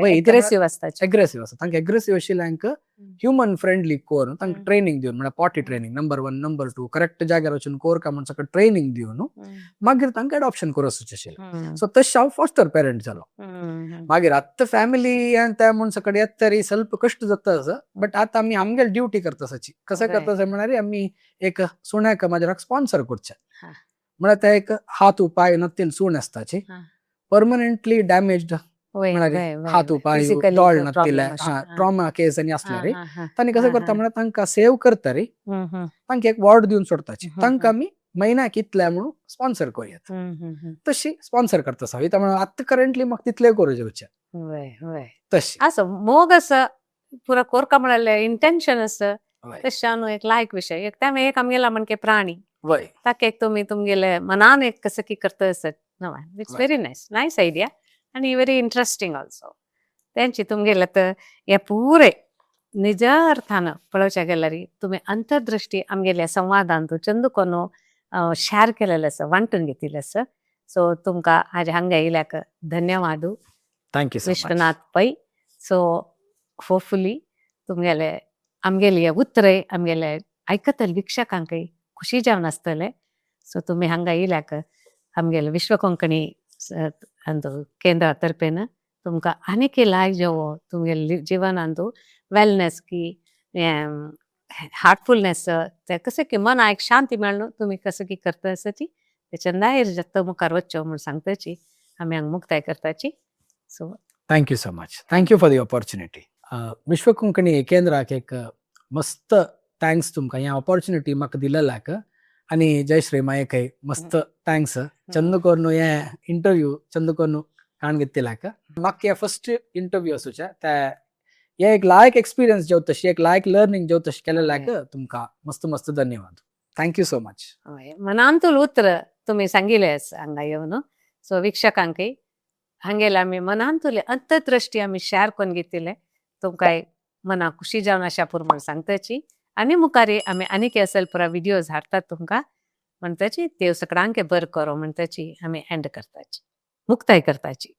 एग्रेसिव्ह आसता, एग्रेसिव्ह आसता. तांकां एग्रेसिव्ह आशिल्ल्यांक ह्युमन फ्रेंडली करून तांकां ट्रेनिंग दिवन, म्हळ्यार potty training number 1 number 2, correct जाग्यार वचून कोरका म्हूण सगळें ट्रेनिंग दिवन मागीर तांकां एडॉप्शन करूं आशिल्लें. सो तशें हांव फॉस्टर पेरंट जालो. मागीर आतां फॅमिली तें म्हूण सगळे येता तरी स्वल्प कश्ट जाता असो, बट आतां आमी आमगेली ड्युटी करता आसाची. कसं करता अशें म्हळ्यार आमी एक सुण्याक माजराक स्पॉन्सर करचें, म्हळ्यार ते एक हात पांय नत्तील सूण आसताची, परमनंटली डॅमेज्ड, म्हळ्यार हात पांय दोळ नत्तिले, ट्रॉमा केस आनी आसल्यार तांणी कसं करता म्हळ्यार तांकां सेव करता रे, तांकां एक वॉर्ड दिवन सोडताची, तांकां आमी म्हयन्याक इतले म्हणून स्पॉन्सर करूयात, तशी स्पॉन्सर करता आसा. म्हणून आतां करंटली म्हाका तितले करूं जेवचें तशी. असो मोग आसा पुरा कोरका म्हळ्यार इंटेन्शन आसा, तशें एक लायक विशय. एक त्या एक आमगेला म्हणके प्राणी ताका एक तुमी तुमगेले मनान एक कसं की करता आसत. It's very nice, nice idea आनी व्हेरी इंट्रस्टिंग ऑल्सो. तेंची तुमगेले तर हे पुरे निज अर्थान पळोवच्या गेल्यार तुमी अंतर्दृष्टी आमगेल्या संवादान चंद कोनो शेअर केलेले आसा, वांटून घेतिल्लें आसा. सो तुमकां आज हांगा येयल्याक धन्यवाद. Thank you. Vishwanath Pai. So hopefully तुमगेले आमगेली उतरय आमगेले आयकतले वीक्षकांकय खुशी जावन आसतले. सो तुमी हांगा येयल्याक आमगेले विश्व कोंकणी केंद्रा तर्फेन तुमकां आनीक लायक जेवो तुमगेले जिवनांत वेलनेस की हार्टफुलनेस, ते कशें की मनाक एक शांती मेळ्ळो, तुमी कसं की करता आसाची तेच्या नायर जाता मुखार वचचो म्हूण सांगताची आमी हांगा मुक्ताय करताची. So Thank you so much, thank you for the opportunity. विश्व कोंकणी केंद्राक एक मस्त thanks तुमकां ह्या ऑपॉर्च्युनिटी म्हाका दिलेल्याक, आनी जयश्री मायकय मस्त thanks चंद कोर्नु हे इंटरव्यू चंद कोर्नु काण घेतिल्याक. म्हाका हे फर्स्ट इंटरव्यू आसूचे, ते हे एक लायक एक्सपिरियन्स जेव तशी एक लायक लर्निंग जेव तशी केलेल्याक तुमकां मस्त मस्त धन्यवाद. Thank you so much. हय, मनांतूल उतर तुमी सांगिल्लें आसा हांगा येवन. सो वीक्षकांकय हांगेले आमी मनांतुले अंतर्दृष्टी आमी शेअर करून घेतिल्ले, तुमकां मनाक खुशी जावन आशा पुरो म्हूण सांगताची. आनी मुखार आमी आनीक असल पुरा व्हिडियोज हाडटात तुमकां. म्हणटाची देव सगळ्यांके बरें करो म्हणटाची आमी एंड करताची, मुक्ताय करताची.